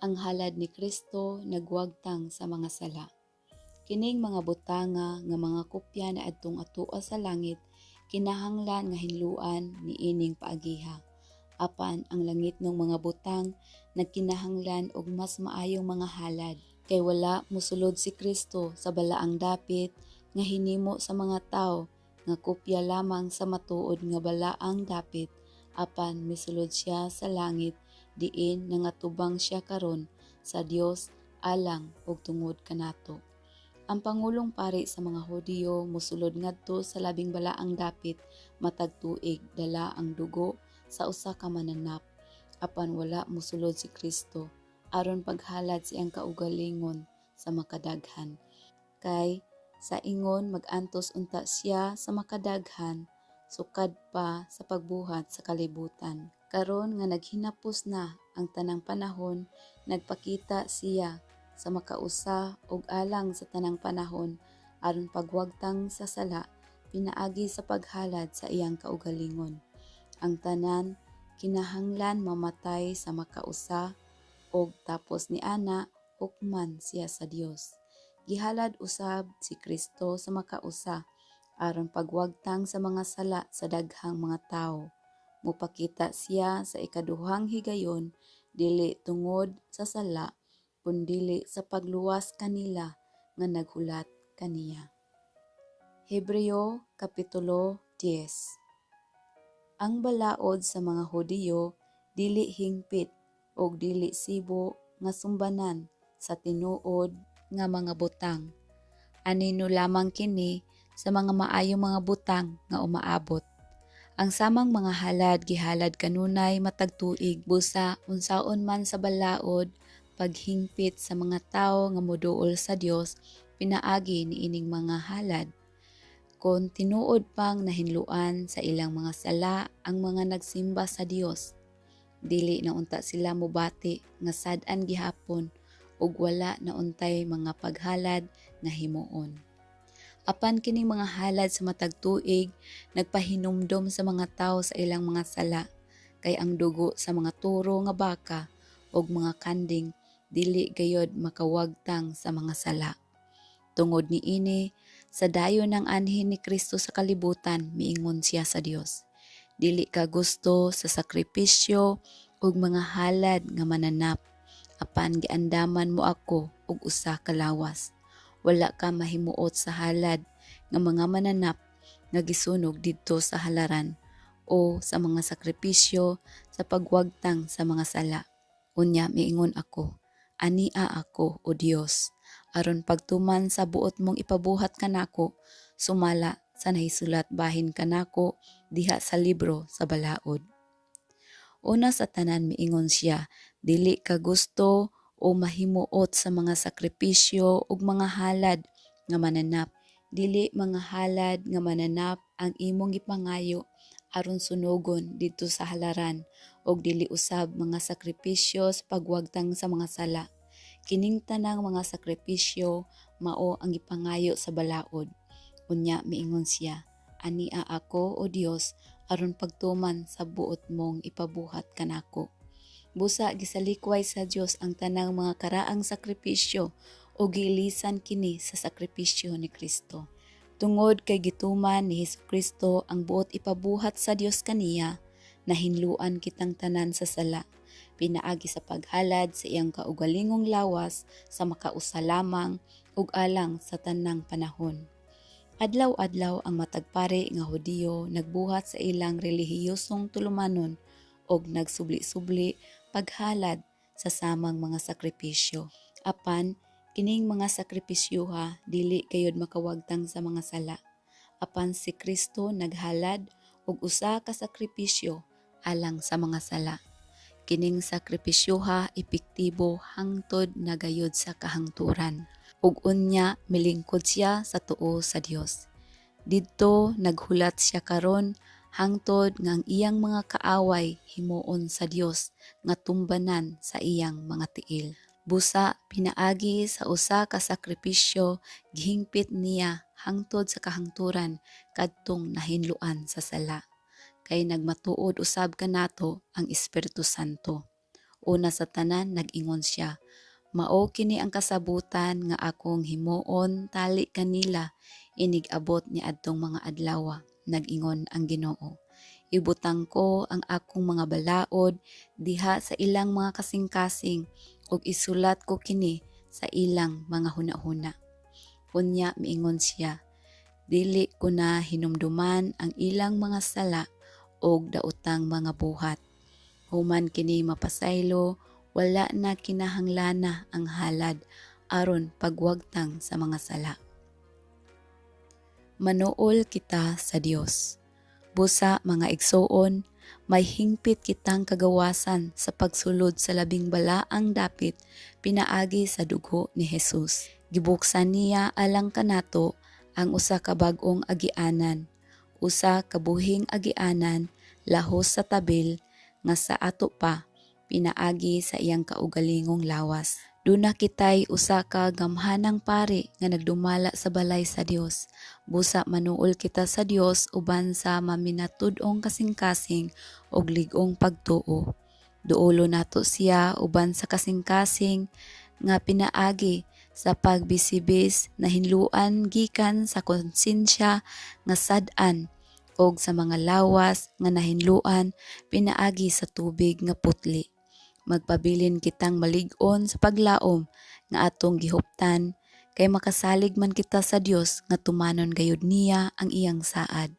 Ang halad ni Kristo nagwagtang sa mga sala. Kining mga butanga nga mga kopya niadtong atoa sa langit kinahanglan nga hinluan niining paagiha. Apan ang langitnong mga butang nagkinahanglan og mas maayong mga halad. Kay wala mosulod si Kristo sa balaang dapit nga hinimo sa mga tawo nga kopya lamang sa matuod nga balaang dapit, apan misulod siya sa langit diin nangatubang siya karon sa Dios alang ug tungod kanato. Ang pangulong pari sa mga Hudiyo mosulod ngadto sa labing balaang dapit matag tuig dala ang dugo sa usa ka mananap, apan wala mosulod si Kristo aron paghalad sa iyang kaugalingon sa makadaghan. Kay sa ingon mag-antos unta siya sa makadaghan sukad pa sa pagbuhat sa kalibutan. Karon nga naghinapos na ang tanang panahon, nagpakita siya sa makausa ug alang sa tanang panahon aron pagwagtang sa sala pinaagi sa paghalad sa iyang kaugalingon. Ang tanan kinahanglan mamatay sa makausa ug tapos niana hukman siya sa Dios. Gihalad usab si Kristo sa makausa aron pagwagtang sa mga sala sa daghang mga tawo. Mopakita siya sa ikaduhang higayon dili tungod sa sala kundili sa pagluwas kanila nga naghulat kaniya. Hebreo Kapitulo 10. Ang balaod sa mga Hudiyo dili hingpit ug dili sibo nga sumbanan sa tinuod nga mga butang. Anino lamang kini sa mga maayong mga butang nga umaabot. Ang samang mga halad gihalad kanunay matag tuig, busa unsaon man sa balaod paghingpit sa mga tawo nga moduol sa Dios pinaagi niining mga halad. Kon tinuod pang nahinluan sa ilang mga sala ang mga nagsimba sa Dios, dili na unta sila mobati nga sad-an gihapon ug wala na untay mga paghalad nga himuon. Apan kining mga halad sa matag tuig nagpahinumdom sa mga tawo sa ilang mga sala, kay ang dugo sa mga turo nga baka ug mga kanding dili gayod makawagtang sa mga sala. Tungod niini, sa dayon ng anhin ni Kristo sa kalibutan, miingon siya sa Dios, "Dili ka gusto sa sakripisyo ug mga halad nga mananap, apan giandaman mo ako og usa ka lawas. Wala ka mahimuot sa halad nga mga mananap nga gisunog didto sa halaran o sa mga sakripisyo sa pagwagtang sa mga sala." Unya miingon ako, "Ania ako, O Dios, aron pagtuman sa buot mong ipabuhat kanako sumala sa nahisulat bahin kanako diha sa libro sa balaod." Una sa tanan, miingon siya, "Dili ka gusto o mahimuot sa mga sakripisyo ug mga halad nga mananap. Dili mga halad nga mananap ang imong gipangayo aron sunogon didto sa halaran ug dili usab mga sakripisyo sa pagwagtang sa mga sala. Kining tanang mga sakripisyo mao ang gipangayo sa balaod." Unya miingon siya, Ania ako, O Dios, aron pagtuman sa buot mong ipabuhat kanako. Busa gisalikway sa Dios ang tanang mga karaang sakripisyo o giilisan kini sa sakripisyo ni Kristo. Tungod kay gituman ni Hesukristo ang buot ipabuhat sa Dios kaniya, nahinluan kitang tanan sa sala, pinaagi sa paghalad sa iyang kaugalingong lawas sa makausa lamang ug alang sa tanang panahon. Adlaw-adlaw ang matag pari nga Hudiyo nagbuhat sa ilang relihiyosong tulumanon og nagsubli-subli paghalad sa samang mga sakripisyo. Apan kining mga sakripisyuha dili gayud makawagtang sa mga sala. Apan si Kristo naghalad og usa ka sakripisyo alang sa mga sala. Kining sakripisyuha epektibo hangtod na gayud sa kahangturan. Ug unya milingkod siya sa tuo sa Dios. Didto naghulat siya karon hangtod nga ang iyang mga kaaway himuon sa Dios nga tumbanan sa iyang mga tiil. Busa pinaagi sa usa ka sakripisyo gihingpit niya hangtod sa kahangturan kadtong nahinloan sa sala. Kay nagmatuod usab kanato ang Espiritu Santo. Una sa tanan nag-ingon siya, "Mao kini ang kasabutan nga akong himuon tali kanila inig abot ni adtong mga adlawa, nag-ingon ang Ginoo. Ibutang ko ang akong mga balaod diha sa ilang mga kasing-kasing ug isulat ko kini sa ilang mga hunahuna." Unya miingon siya, "Dili ko na hinumduman ang ilang mga sala og daotang mga buhat." Human kini mapasaylo, wala na kinahanglana ang halad aron pagwagtang sa mga sala. Manuol kita sa Dios. Busa, mga igsoon, may hingpit kitang kagawasan sa pagsulod sa labing balaang dapit pinaagi sa dugo ni Jesus. Gibuksan niya alang kanato ang usa ka bag-ong agianan, usa ka buhing agianan lahos sa tabil nga sa ato pa pinaagi sa iyang kaugalingong lawas. Duna kitay usa ka gamhanang pari nga nagdumala sa balay sa Dios. Busa manuol kita sa Dios uban sa maminatud-ong kasing-kasing ug lig-ong pagtuo. Duolo nato siya uban sa kasing-kasing nga pinaagi sa pagbisibis nahinluan gikan sa konsensya nga sad-an ug sa mga lawas nga nahinluan pinaagi sa tubig nga putli. Magpabilin kitang malig-on sa paglaom nga atong gihuptan kay makasalig man kita sa Dios nga tumanon gayud niya ang iyang saad.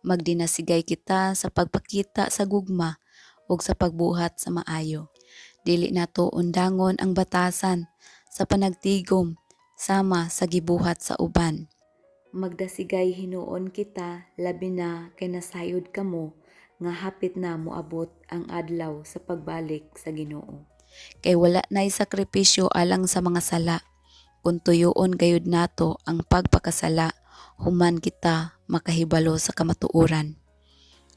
Magdinasigay kita sa pagpakita sa gugma ug sa pagbuhat sa maayo. Dili nato undangon ang batasan sa panagtigom sama sa gibuhat sa uban. Magdasigay hinuon kita, labi na kay nasayod kamo nga hapit na moabot ang adlaw sa pagbalik sa Ginoo. Kay wala na'y sakripisyo alang sa mga sala kung tuyoon gayud nato ang pagpakasala human kita makahibalo sa kamatuoran.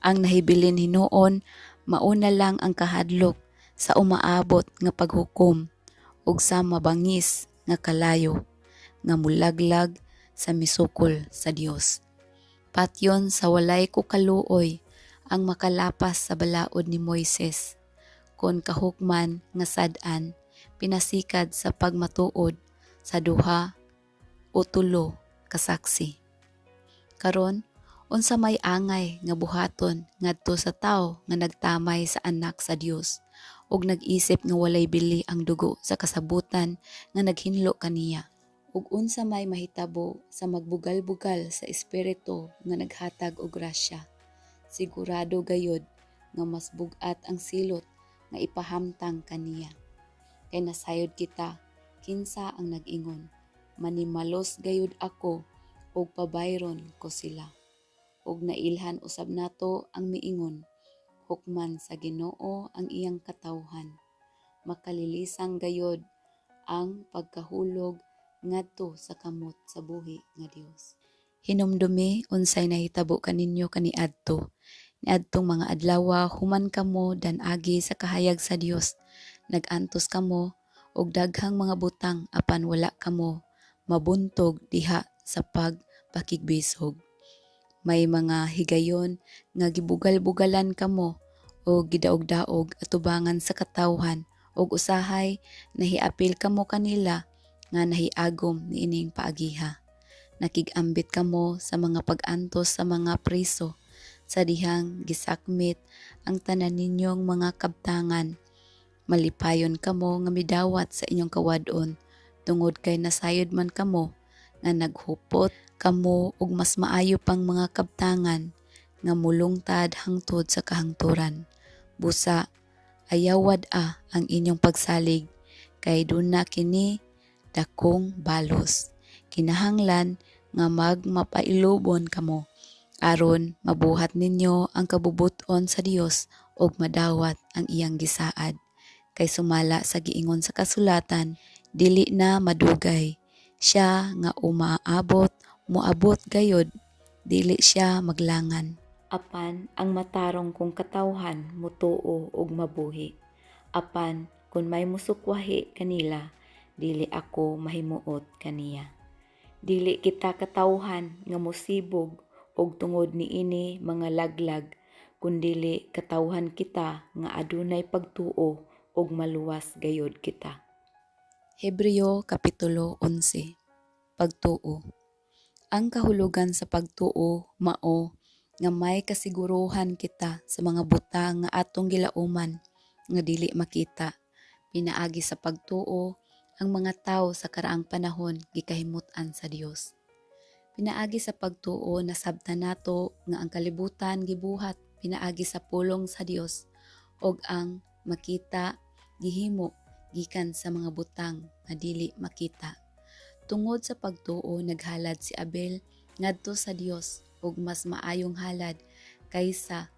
Ang nahibilin hinuon mauna lang ang kahadlok sa umaabot nga paghukom ug sa mabangis nga kalayo nga mulaglag sa misukol sa Dios. Patyon sa walay ko kaluoy ang makalapas sa balaod ni Moises kon kahukman nga sad-an pinasikad sa pagmatuod sa duha o tulo ka saksi. Karon, unsa may angay nga buhaton ngadto sa tawo nga nagtamay sa Anak sa Dios ug nag-isip nga walay bili ang dugo sa kasabutan nga naghinlo kaniya? Ug unsa may mahitabo sa magbugal-bugal sa Espiritu nga naghatag og grasya? Sigurado gayud nga mas bug-at ang silot nga ipahamtang kaniya. Kay nasayod kita kinsa ang nag-ingon, "Manimalos gayud ako ug pabayron ko sila." Ug nailhan usab nato ang miingon, "Hukman sa Ginoo ang iyang katawhan. Makalilisang gayud ang pagkahulog ngadto sa kamot sa buhi nga Dios." Hinumdumi unsay nahitabo kaninyo kaniadto. Niadtong mga adlawa human kamo dan-agi sa kahayag sa Dios, nag-antos kamo og daghang mga butang apan wala kamo mabuntog diha sa pagpakigbisog. May mga higayon nga gibugal-bugalan kamo o gidaog-daog atubangan sa katawhan ug usahay nahiapil kamo kanila nga nahiagom niining paagiha. Nakig-ambit kamo sa mga pag-antos sa mga priso sa dihang gisakmit ang tanan ninyong mga kabtangan. Malipayon kamo nga midawat sa inyong kawad-on tungod kay nasayod man kamo nga naghupot kamo og mas maayo pang mga kabtangan nga mulungtad hangtod sa kahangturan. Busa, ayaw wad-a ang inyong pagsalig kay duna kini dakong balos. Kinahanglan nga magmapailubon kamo aron mabuhat ninyo ang kabubut-on sa Dios ug madawat ang iyang gisaad. Kay sumala sa giingon sa kasulatan, dili na madugay siya nga umaabot, moabot gayod, dili siya maglangan. Apan ang matarong kong katawhan mutuo og mabuhi. Apan kun may musukwahi kanila, dili ako mahimuot kaniya. Dili kita katawhan nga mosibog og tungod niini mga laglag, kundili katawhan kita nga adunay pagtuo ug maluwas gayod kita. Hebreo Kapitulo 11. Pagtuo. Ang kahulugan sa pagtuo mao nga may kasiguruhan kita sa mga butang nga atong gilauman nga dili makita. Pinaagi sa pagtuo, ang mga tawo sa karaang panahon gikahimut-an sa Dios. Pinaagi sa pagtuo, nasabtan nato nga ang kalibutan gibuhat pinaagi sa pulong sa Dios ug ang makita gihimo gikan sa mga butang nga dili makita. Tungod sa pagtuo, naghalad si Abel ngadto sa Dios og mas maayong halad kaysa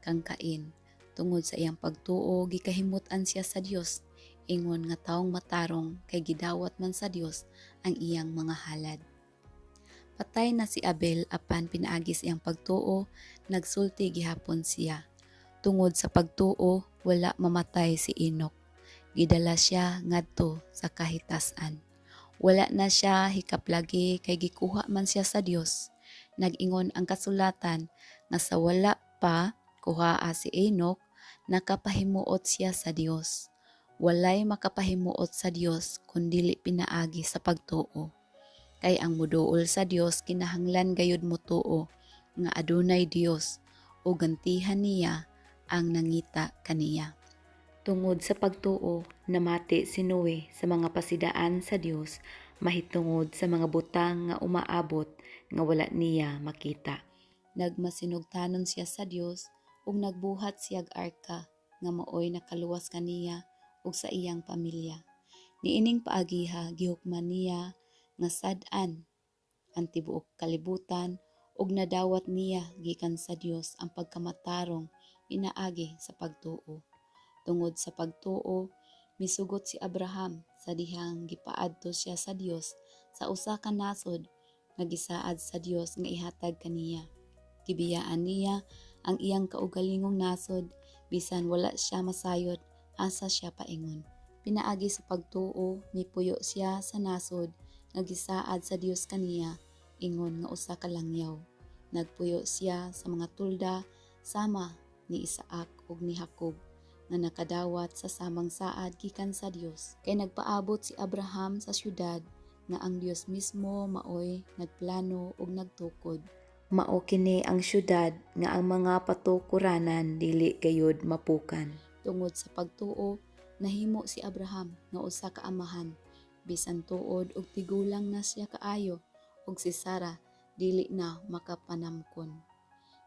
kang Cain. Tungod sa iyang pagtuo, gikahimut-an siya sa Dios ingon nga taong matarong kay gidawat man sa Dios ang iyang mga halad. Patay na si Abel, apan pinaagi sa iyang pagtuo nagsulti gihapon siya. Tungod sa pagtuo, wala mamatay si Enoch. Gidala siya ngadto sa kahitas-an. Wala na siya hikaplagi kay gikuha man siya sa Dios. Nag-ingon ang kasulatan nga sa wala pa kuhaa si Enoch, nakapahimuot siya sa Dios. Walay makapahimuot sa Dios kun dili pinaagi sa pagtuo. Kay ang muduol sa Dios kinahanglan gayud motuo nga adunay Dios ug gantihan niya ang nangita kaniya. Tungod sa pagtuo, namati si Noe sa mga pasidaan sa Dios mahitungod sa mga butang nga umaabot nga wala niya makita. Nagmasinugtanon siya sa Dios ug nagbuhat siyag arka nga maoy nakaluwas kaniya ug sa iyang pamilya. Niining paagiha gihukman niya nga sad-an ang tibuok kalibutan ug nadawat niya gikan sa Dios ang pagkamatarong pinaagi sa pagtuo. Tungod sa pagtuo, misugot si Abraham sa dihang gipaadto siya sa Dios sa usa ka nasod nga gisaad sa Dios nga ihatag kaniya. Gibiyaan niya ang iyang kaugalingong nasod bisan wala siya masayod asa siya paingon. Pinaagi sa pagtuo, mipuyo siya sa nasod nga gisaad sa Dios kaniya ingon nga usa ka langyaw. Nagpuyo siya sa mga tulda sama ni Isaac ug ni Jacob nga nakadawat sa samang saad gikan sa Dios. Kay nagpaabot si Abraham sa syudad nga ang Dios mismo maoy nagplano ug nagtukod. Mao kini ang syudad nga ang mga patukuranan dili gayud mapukan. Tungod sa pagtuo, nahimo si Abraham nga usa ka amahan bisan tuod og tigulang na siya kaayo ug si Sara dili na makapanamkon.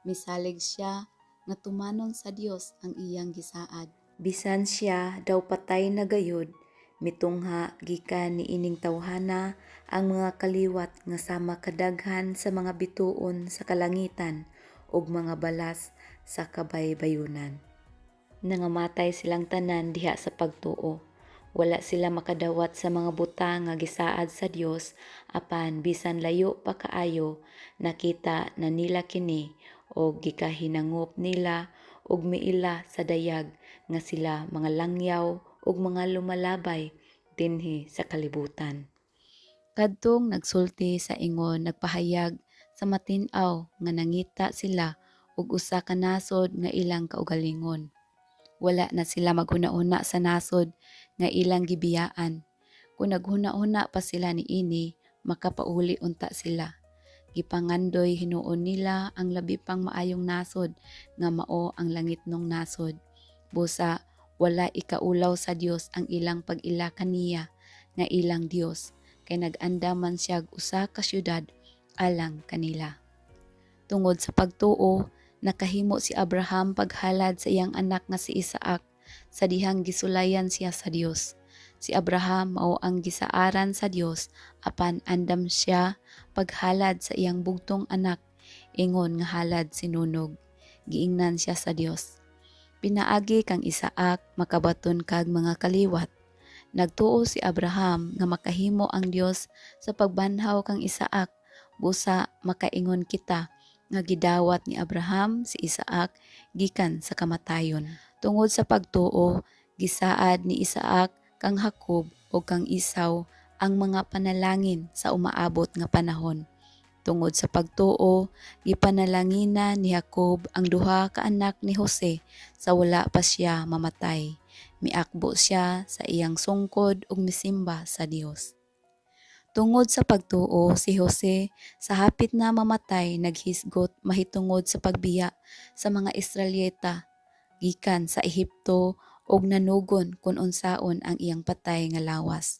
Misalig siya nga tumanon sa Dios ang iyang gisaad. Bisan siya daw patay na gayud, mitungha gikan niining tawhana ang mga kaliwat nga sama kadaghan sa mga bituon sa kalangitan ug mga balas sa kabaybayunan. Nangamatay silang tanan diha sa pagtuo. Wala sila makadawat sa mga butang nga gisaad sa Dios, apan bisan layo pa kaayo, nakita na nila kini og gikahinangop nila ug miila sa dayag nga sila mga langyaw ug mga lumalabay dinhi sa kalibutan. Kadtong nagsulti sa ingon nagpahayag Sa matin-aw nga nangita sila og usa ka nasod nga ilang kaugalingon. Wala na sila maghuna-huna sa nasod nga ilang gibiyaan. Kung naghuna-huna pa sila niini, makapauli unta sila. Gipangandoy hinuon nila ang labi pang maayong nasod nga mao ang langitnong nasod. Busa wala ikaulaw sa Dios ang ilang pag-ila kaniya nga ilang Dios, kay nag-andam man siyag usa ka syudad alang kanila. Tungod sa pagtuo, nakahimo si Abraham paghalad sa iyang anak nga si Isaac sa dihang gisulayan siya sa Dios. Si Abraham mao ang gisaaran sa Dios, apan andam siya paghalad sa iyang bugtong anak ingon nga halad sinunog. Giingnan siya sa Dios, "Pinaagi kang Isaac makabaton kag mga kaliwat." Nagtuo si Abraham nga makahimo ang Dios sa pagbanhaw kang Isaac, busa makaingon kita nga gidawat ni Abraham si Isaac gikan sa kamatayon. Tungod sa pagtuo, gisaad ni Isaac kang Jacob ug kang Esau ang mga panalangin sa umaabot nga panahon. Tungod sa pagtuo, gipanalangina ni Jacob ang duha ka anak ni Jose sa wala pa siya mamatay. Miakbo siya sa iyang sungkod ug misimba sa Dios. Tungod sa pagtuo, si Jose sa hapit na mamatay naghisgot mahitungod sa pagbiya sa mga Israelita gikan sa Ehipto ug nanugon kung unsaon ang iyang patay nga lawas.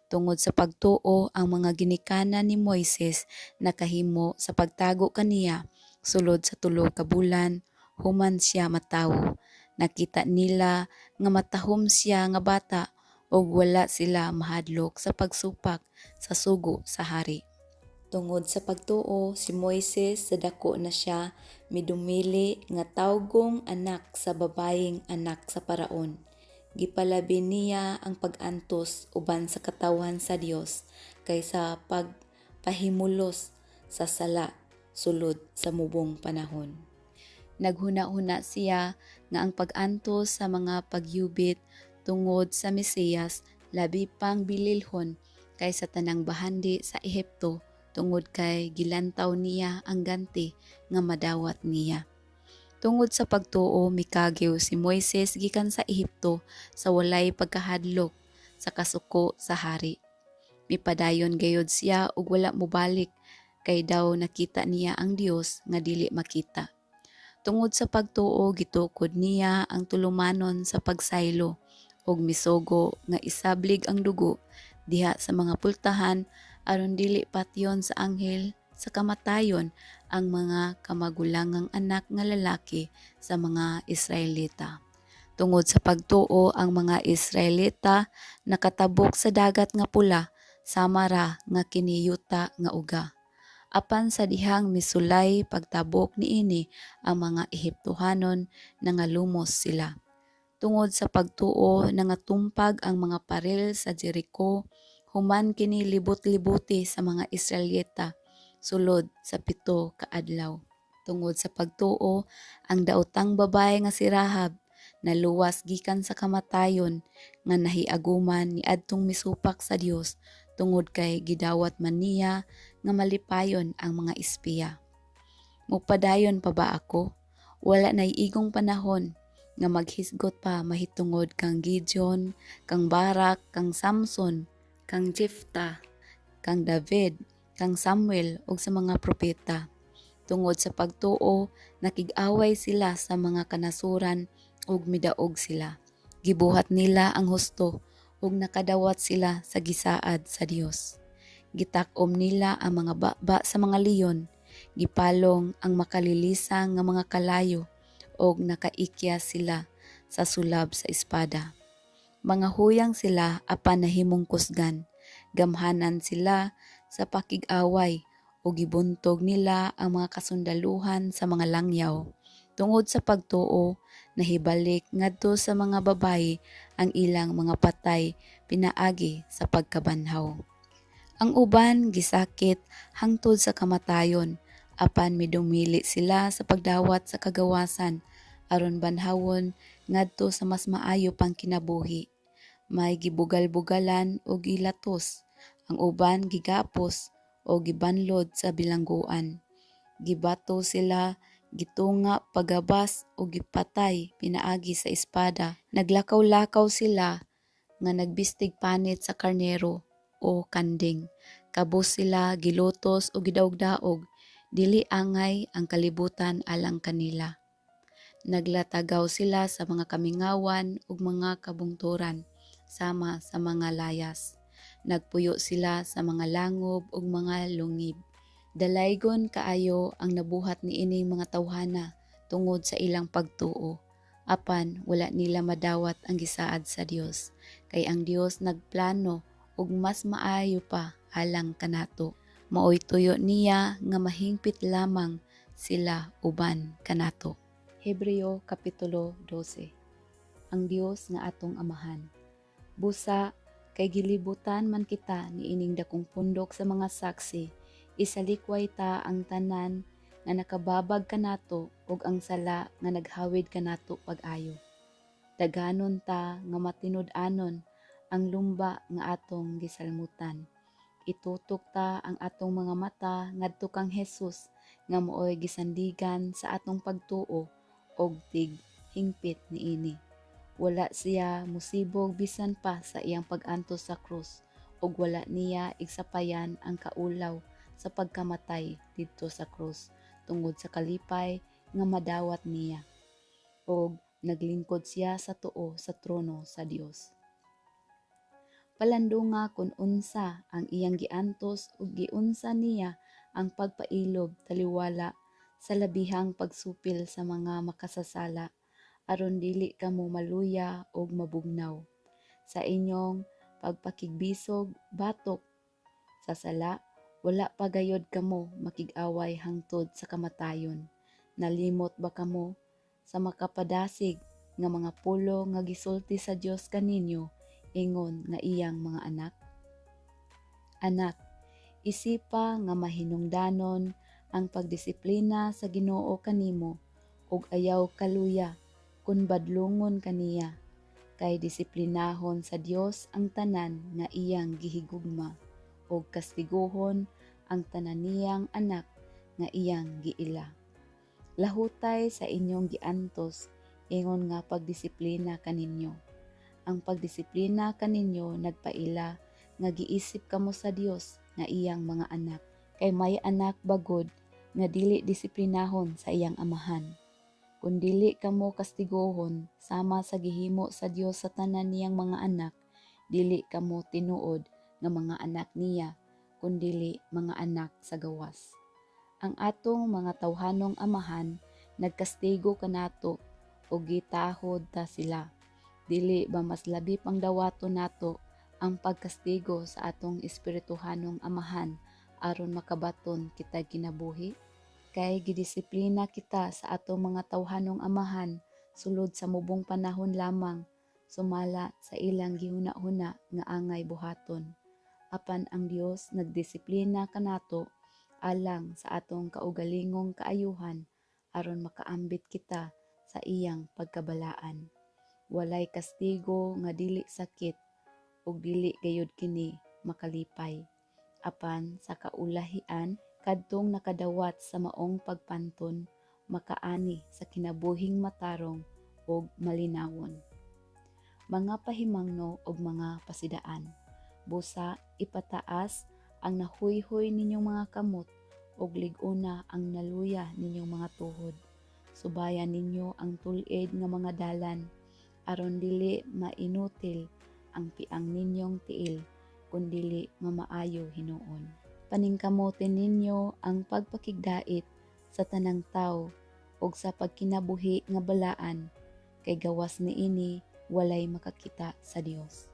Tungod sa pagtuo, ang mga ginikanan ni Moises nakahimo sa pagtago kaniya sulod sa 3 ka bulan human siya matawo. Nakita nila nga matahom siya nga bata ug wala sila mahadlok sa pagsupak sa sugo sa hari. Tungod sa pagtuo, si Moises sa dako na siya midumili nga tawgong anak sa babayeng anak sa Paraon. Gipalabi niya ang pag-antos uban sa katawhan sa Dios kaysa pagpahimulos sa sala sulod sa mubong panahon. Naghuna-huna siya nga ang pag-antos sa mga pagyubit tungod sa Mesiyas labi pang bililhon kaysa tanang bahandi sa Ehipto, tungod kay gilantaw niya ang ganti nga madawat niya. Tungod sa pagtuo, mikagiw si Moises gikan sa Ehipto sa walay pagkahadlok sa kasuko sa hari. Mipadayon gayod siya ug wala mobalik kay daw nakita niya ang Dios nga dili makita. Tungod sa pagtuo, gitukod niya ang tulumanon sa pagsaylo ug misugo nga isablig ang dugo diha sa mga pultahan aron dili patyon sa anghel sa kamatayon ang mga kamagulangang anak nga lalaki sa mga Israelita. Tungod sa pagtuo, ang mga Israelita nakatabok sa Dagat nga Pula sama ra nga kiniyuta nga uga. Apan sa dihang misulay pagtabok niini ang mga Ehiptohanon, nangalumos sila. Tungod sa pagtuo, nangatumpag ang mga paril sa Jericho human kini libot-libuti sa mga Israelita sulod sa 7 ka adlaw. Tungod sa pagtuo, ang daotang babae nga si Rahab naluwas gikan sa kamatayon nga nahiaguman niadtong misupak sa Dios, tungod kay gidawat man niya nga malipayon ang mga espiya. Mupadayon pa ba ako? Wala nay igong panahon nga maghisgot pa mahitungod kang Gideon, kang Barak, kang Samson, kang Jephthah, kang David, kang Samuel ug sa mga propeta. Tungod sa pagtuo, nakig-away sila sa mga kanasuran ug midaog sila. Gibuhat nila ang husto ug nakadawat sila sa gisaad sa Dios. Gitak-om nila ang mga baba sa mga leon, gipalong ang makalilisang nga mga kalayo ug nakaikya sila sa sulab sa espada. Mga huyang sila apan nahimong kusgan, gamhanan sila sa pakig-away ug gibuntog nila ang mga kasundaluhan sa mga langyaw. Tungod sa pagtuo, nahibalik ngadto sa mga babayi ang ilang mga patay pinaagi sa pagkabanhaw. Ang uban gisakit hangtod sa kamatayon, apan midumili sila sa pagdawat sa kagawasan aron banhawon ngadto sa mas maayo pang kinabuhi. May gibugal-bugalan o gilatos, ang uban gigapos o gibanlod sa bilangguan. Gibato sila, gitunga pagabas ug gipatay pinaagi sa espada. Naglakaw-lakaw sila nga nagbistig panit sa karnero o kanding. Kabus sila gilutos ug gidaog-daog, dili angay ang kalibutan alang kanila. Naglatagaw sila sa mga kamingawan ug mga kabungturan sama sa mga layas. Nagpuyo sila sa mga langob ug mga lungib. Dalaygon kaayo ang nabuhat niining mga tawhana tungod sa ilang pagtuo. Apan wala nila madawat ang gisaad sa Dios, kay ang Dios nagplano og mas maayo pa alang kanato. Maoy tuyo niya nga mahingpit lamang sila uban kanato. Hebreo Kapitulo 12. Ang Dios nga atong Amahan. Busa kay gilibutan man kita niining dakong pundok sa mga saksi, isalikway ta ang tanan nga nakababag kanato ug ang sala nga naghawid kanato pag-ayo. Daganon ta nga matinud-anon ang lumba nga atong gisalmutan. Itutok ta ang atong mga mata ngadto kang Hesus nga maoy gisandigan sa atong pagtuo og tig hingpit niini. Wala siya musibog bisan pa sa iyang pag-antos sa krus ug wala niya igsapayan ang kaulaw sa pagkamatay didto sa krus tungod sa kalipay nga madawat niya. Og naglingkod siya sa tuo sa trono sa Dios. Palandunga kun unsa ang iyang giantos ug giunsa niya ang pagpailob taliwala sa labihang pagsupil sa mga makasasala, aron dili kamo maluya ug mabugnaw sa inyong pagpakigbisog batok sa sala. Wala pa gayod kamo makig-away hangtod sa kamatayon. Nalimot ba kamo sa makapadasig nga mga pulong nga gisulti sa Dios kaninyo ingon nga iyang mga anak? Anak, isipa nga mahinungdanon ang pagdisiplina sa Ginoo kanimo ug ayaw kaluya kun badlongon kaniya, kay disiplinahon sa Dios ang tanan nga iyang gihigugma ug kastiguhon ang tanan niyang anak nga iyang giila. Lahutay sa inyong giantos ingon nga pagdisiplina kaninyo. Ang pagdisiplina kaninyo nagpaila nga giisip kamo sa Dios nga iyang mga anak. Kay may anak ba gud nga dili disiplinahon sa iyang amahan? Kun dili kamo kastiguhon sama sa gihimo sa Dios sa tanan niyang mga anak, dili kamo tinuod nga mga anak niya, kundili mga anak sa gawas. Ang atong mga tawhanong amahan nagkastigo kanato ug gitahod ta sila. Dili ba mas labi pang dawaton nato ang pagkastigo sa atong espirituhanong Amahan aron makabaton kita kinabuhi? Kay gidisiplina kita sa atong mga tawhanong amahan sulod sa mubong panahon lamang sumala sa ilang gihuna-huna nga angay buhaton. Apan ang Dios nagdisiplina kanato alang sa atong kaugalingong kaayuhan aron makaambit kita sa iyang pagkabalaan. Walay kastigo nga dili sakit ug dili gayud kini makalipay. Apan sa kaulahian, kadtong nakadawat sa maong pagpanton makaani sa kinabuhing matarong ug malinawon. Mga pahimangno ug mga pasidaan. Busa ipataas ang nahuyhoy ninyong mga kamot ug lig-ona ang naluya ninyong mga tuhod. Subayan ninyo ang tul-id nga mga dalan aron dili mainutil ang piang ninyong tiil, kun dili mamaayo hinuon. Paningkamote ninyo ang pagpakigdait sa tanang tawo ug sa pagkinabuhi nga balaan, kay gawas niini walay makakita sa Dios.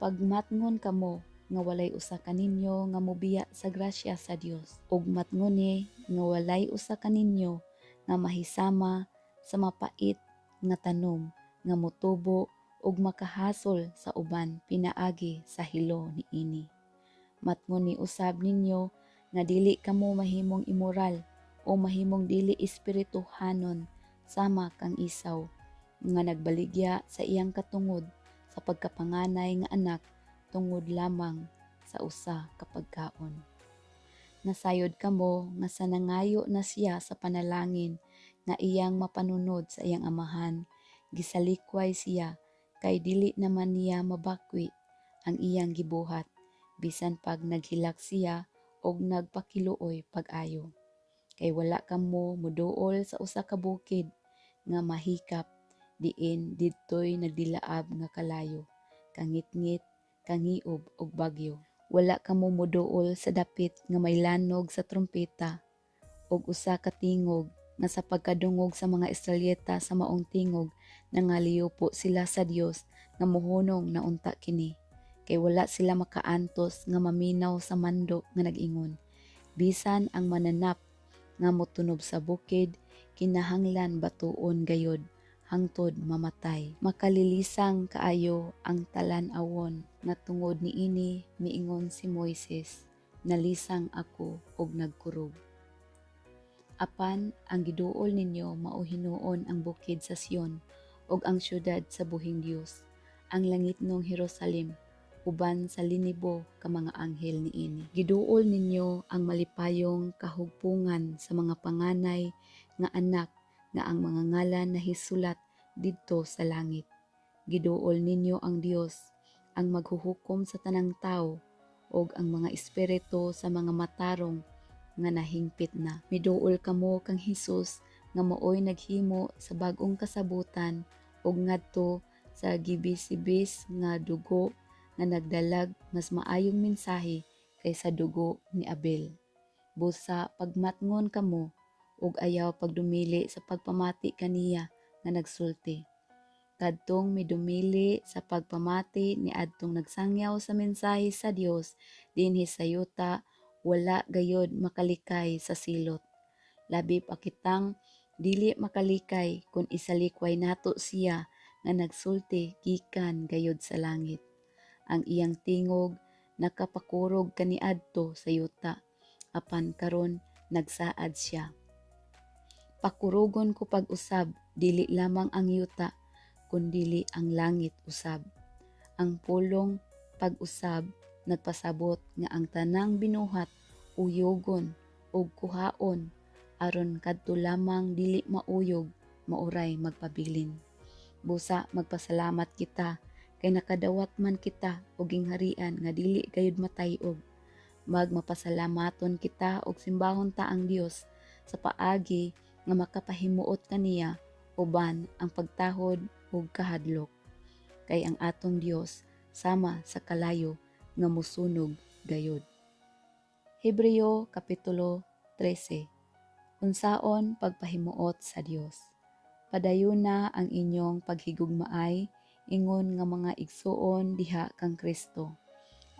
Pagmatngon kamo nga walay usa kaninyo nga mobiya sa grasya sa Dios, ug matngoni nga walay usa kaninyo nga mahisama sa mapait nga tanom nga motubo ug makahasol sa uban pinaagi sa hilo niini. Matngoni usab ninyo nga dili kamo mahimong immoral o mahimong dili espirituhanon sama kang Esau nga nagbaligya sa iyang katungod sa pagkapanganay nga anak tungod lamang sa usa ka pagkaon. Nasayod kamo nga sa nangayo na siya sa panalangin nga iyang mapanunod sa iyang Amahan, gisalikway siya kay dili naman niya mabakwi ang iyang gibuhat, bisan pag naghilak siya og nagpakiluoy pag-ayo. Kay wala kamo moduol sa usa ka bukid nga mahikap diin didtoy nagdilaab nga kalayo, kangitngit, kangiob ug bagyo. Wala kamo moduol sa dapit nga may lanog sa trumpeta ug usa ka tingog nga sa pagkadungog sa mga Israelita sa maong tingog, nangaliwpo sila sa Dios nga mohunong na unta kini. Kay wala sila makaantos nga maminaw sa mando nga nag-ingon, "Bisan ang mananap nga motunob sa bukid kinahanglan batuon gayod hangtod mamatay." Makalilisang kaayo ang talan-awon nga tungod niini miingon si Moises, "Nalisang ako ug nagkurog." Apan ang giduol ninyo mao hinuon ang bukid sa Sion ug ang syudad sa buhing Dios, ang langitnong Jerusalem, uban sa linibo ka mga anghel niini. Giduol ninyo ang malipayong kahugpungan sa mga panganay nga anak nga ang mga ngalan nahisulat didto sa langit. Giduol ninyo ang Dios, ang maghuhukom sa tanang tawo, ug ang mga espiritu sa mga matarong nga nahingpit na. Miduol kamo kang Hesus nga maoy naghimo sa bag-ong kasabutan ug ngadto sa gibisibis nga dugo nga nagdalag mas maayong mensahe kaysa dugo ni Abel. Busa pagmatngon kamo ug ayaw pagdumili sa pagpamati kaniya nga nagsulti. Kadtong midumili sa pagpamati niadtong nagsangyaw sa mensahe sa Dios dinhi sa yuta, wala gayod makalikay sa silot. Labi pa kitang dili makalikay kung isalikway nato siya nga nagsulti gikan gayod sa langit. Ang iyang tingog nakapakurog kaniadto sa yuta, apan karon nagsaad siya, "Pakurogon ko pag-usab dili lamang ang yuta kundili ang langit usab." Ang pulong "pag-usab" nagpasabot nga ang tanang binuhat uyogon ug kuhaon aron kadto lamang dili mauyog maoray magpabilin. Busa magpasalamat kita kay nakadawat man kita og gingharian nga dili gayud matay-og. Magmapasalamaton kita og simbahon ta ang Dios sa paagi nga makapahimuot kaniya uban ang pagtahod ug kahadlok. Kay ang atong Dios sama sa kalayo nga mosunog gayud. Hebreo Kapitulo 13. Unsaon pagpahimuot sa Dios. Padayuna ang inyong paghigugmaay ingon nga mga igsuon diha kang Kristo.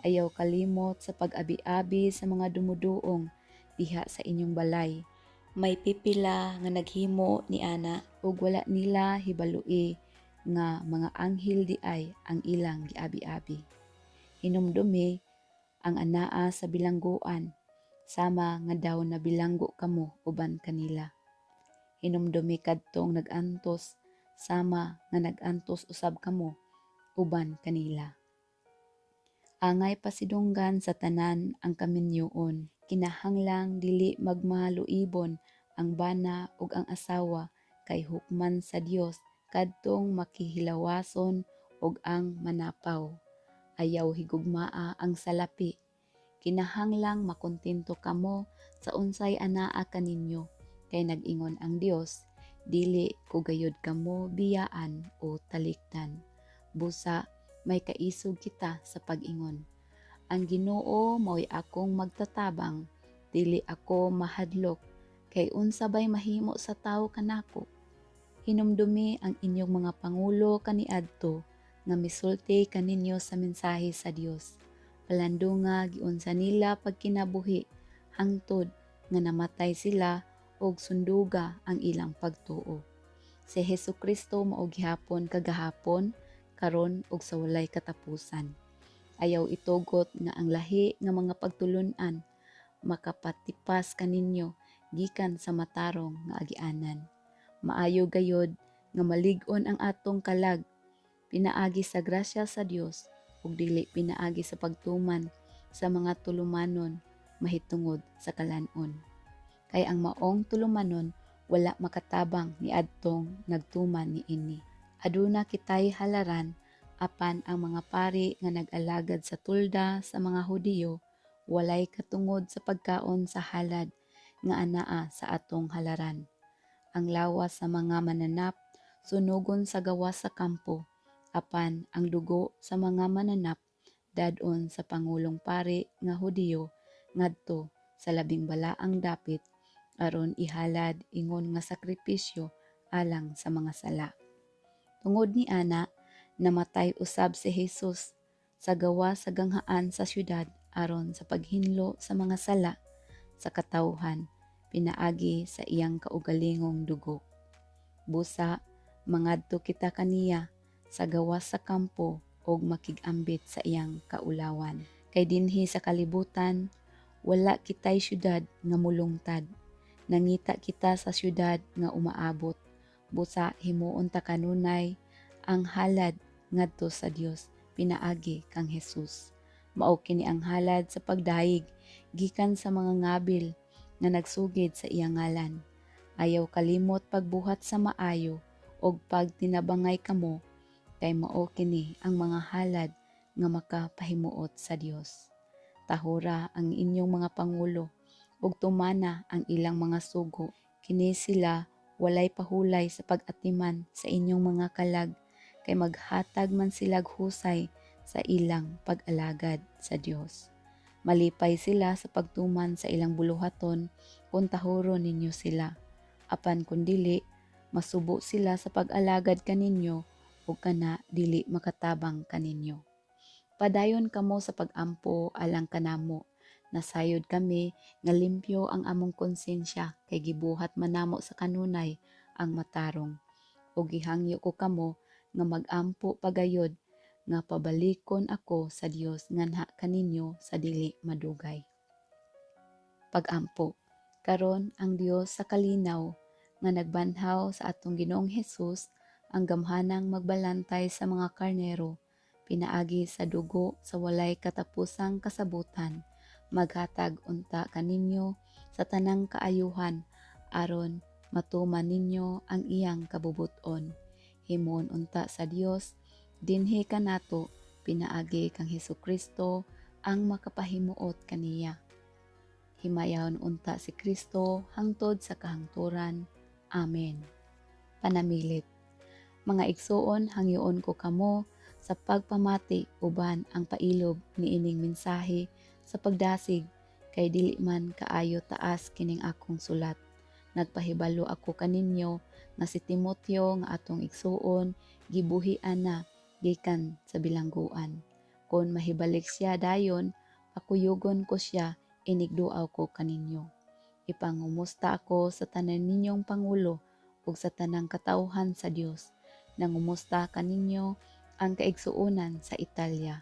Ayaw kalimot sa pag-abi-abi sa mga dumuduong diha sa inyong balay. May pipila nga naghimo ni ana ug wala nila hibaloi nga mga anghel diay ang ilang giabi-abi. Hinumdumi ang anaa sa bilangguan, sama nga daw nabilanggo kamo uban kanila. Hinumdumi kadtong nag-antos, sama nga nag-antos usab kamo uban kanila. Angay pasidunggan sa tanan ang kaminyoon. Kinahanglang dili magmaluibon ang bana ug ang asawa kay hukman sa Dios kadtong makihilawason ug ang manapaw. Ayaw higugmaa ang salapi. Kinahanglang makontento kamo sa unsay anaa kaninyo kay nag-ingon ang Dios, "Dili ko gayud kamo biyaan o talikdan." Busa may kaisog kita sa pag-ingon, "Ang Ginoo mao'y akong magtatabang, dili ako mahadlok, kay unsa bay mahimo sa tawo kanako?" Hinumdumi ang inyong mga pangulo kaniadto nga misulti kaninyo sa mensahe sa Dios. Palandunga giunsa nila pagkinabuhi hangtod nga namatay sila ug sunduga ang ilang pagtuo. Si Hesukristo mao gihapon kagahapon, karon ug sa walay katapusan. Ayaw itugot nga ang lahi nga mga pagtulun-an makapatipas kaninyo gikan sa matarong nga agianan. Maayo gayod nga malig-on ang atong kalag pinaagi sa grasya sa Dios ug dili pinaagi sa pagtuman sa mga tulumanon mahitungod sa kalan-on. Kay ang maong tulumanon wala makatabang niadtong nagtuman niini. Aduna kitay halaran, apan ang mga pari nga nag-alagad sa tolda sa mga Hudiyo walay katungod sa pagkaon sa halad nga anaa sa atong halaran. Ang lawas sa mga mananap sunugon sa gawas sa kampo, apan ang dugo sa mga mananap dad-on sa pangulong pari nga Hudiyo ngadto sa Labing Balaang Dapit aron ihalad ingon nga sakripisyo alang sa mga sala. Tungod ni ana, namatay usab si Jesus sa gawas sa ganghaan sa syudad aron sa paghinlo sa mga sala sa katawhan pinaagi sa iyang kaugalingong dugo. Busa mangadto kita kaniya sa gawas sa kampo og makig-ambit sa iyang kaulawan. Kay dinhi sa kalibutan wala kitay syudad nga mulungtad. Nangita kita sa syudad nga umaabot. Busa himuon ta kanunay ang halad ngadto sa Dios pinaagi kang Jesus. Mao kini ang halad sa pagdayeg gikan sa mga ngabil nga nagsugid sa iyang ngalan. Ayaw kalimot pagbuhat sa maayo og pagtinabangay kamo, kay mao kini ang mga halad nga makapahimuot sa Dios. Tahura ang inyong mga pangulo ug tumana ang ilang mga sugo. Kini sila walay pahulay sa pag-atiman sa inyong mga kalag, kay maghatag man silag husay sa ilang pag-alagad sa Dios. Malipay sila sa pagtuman sa ilang buluhaton kung tahuron ninyo sila. Apan kung dili, masubo sila sa pag-alagad kaninyo ug kana dili makatabang kaninyo. Padayon kamo sa pag-ampo alang kanamo. Nasayod kami nga limpyo ang among konsensya kay gibuhat man namo sa kanunay ang matarong. Ug gihangyo ko kamo nga mag-ampo pagayod nga pabalikon ako sa Dios nganha kaninyo sa dili madugay. Pag-ampo. Karon ang Dios sa kalinaw nga nagbanhaw sa atong Ginoong Hesus, ang gamhanang magbalantay sa mga karnero pinaagi sa dugo sa walay katapusang kasabutan, maghatag unta kaninyo sa tanang kaayuhan aron matuman ninyo ang iyang kabubut-on. Himuon unta sa Dios dinhi kanato pinaagi kang Hesukristo ang makapahimuot kaniya. Himayaon unta si Kristo hangtod sa kahangturan. Amen. Panamilit. Mga igsuon, hangyoon ko kamo sa pagpamati uban ang pailob niining mensahe sa pagdasig, kay dili man kaayo taas kining akong sulat. Nagpahibalo ako kaninyo nga si Timoteo nga atong igsuon gibuhian na gikan sa bilangguan. Kon mahibalik siya dayon, pakuyugon ko siya inigduaw ko kaninyo. Ipangumusta ako sa tanan ninyong pangulo ug sa tanang katawhan sa Dios. Nangumusta kaninyo ang kaigsuonan sa Italia.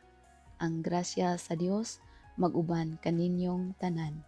Ang grasya sa Dios mag-uban kaninyong tanan.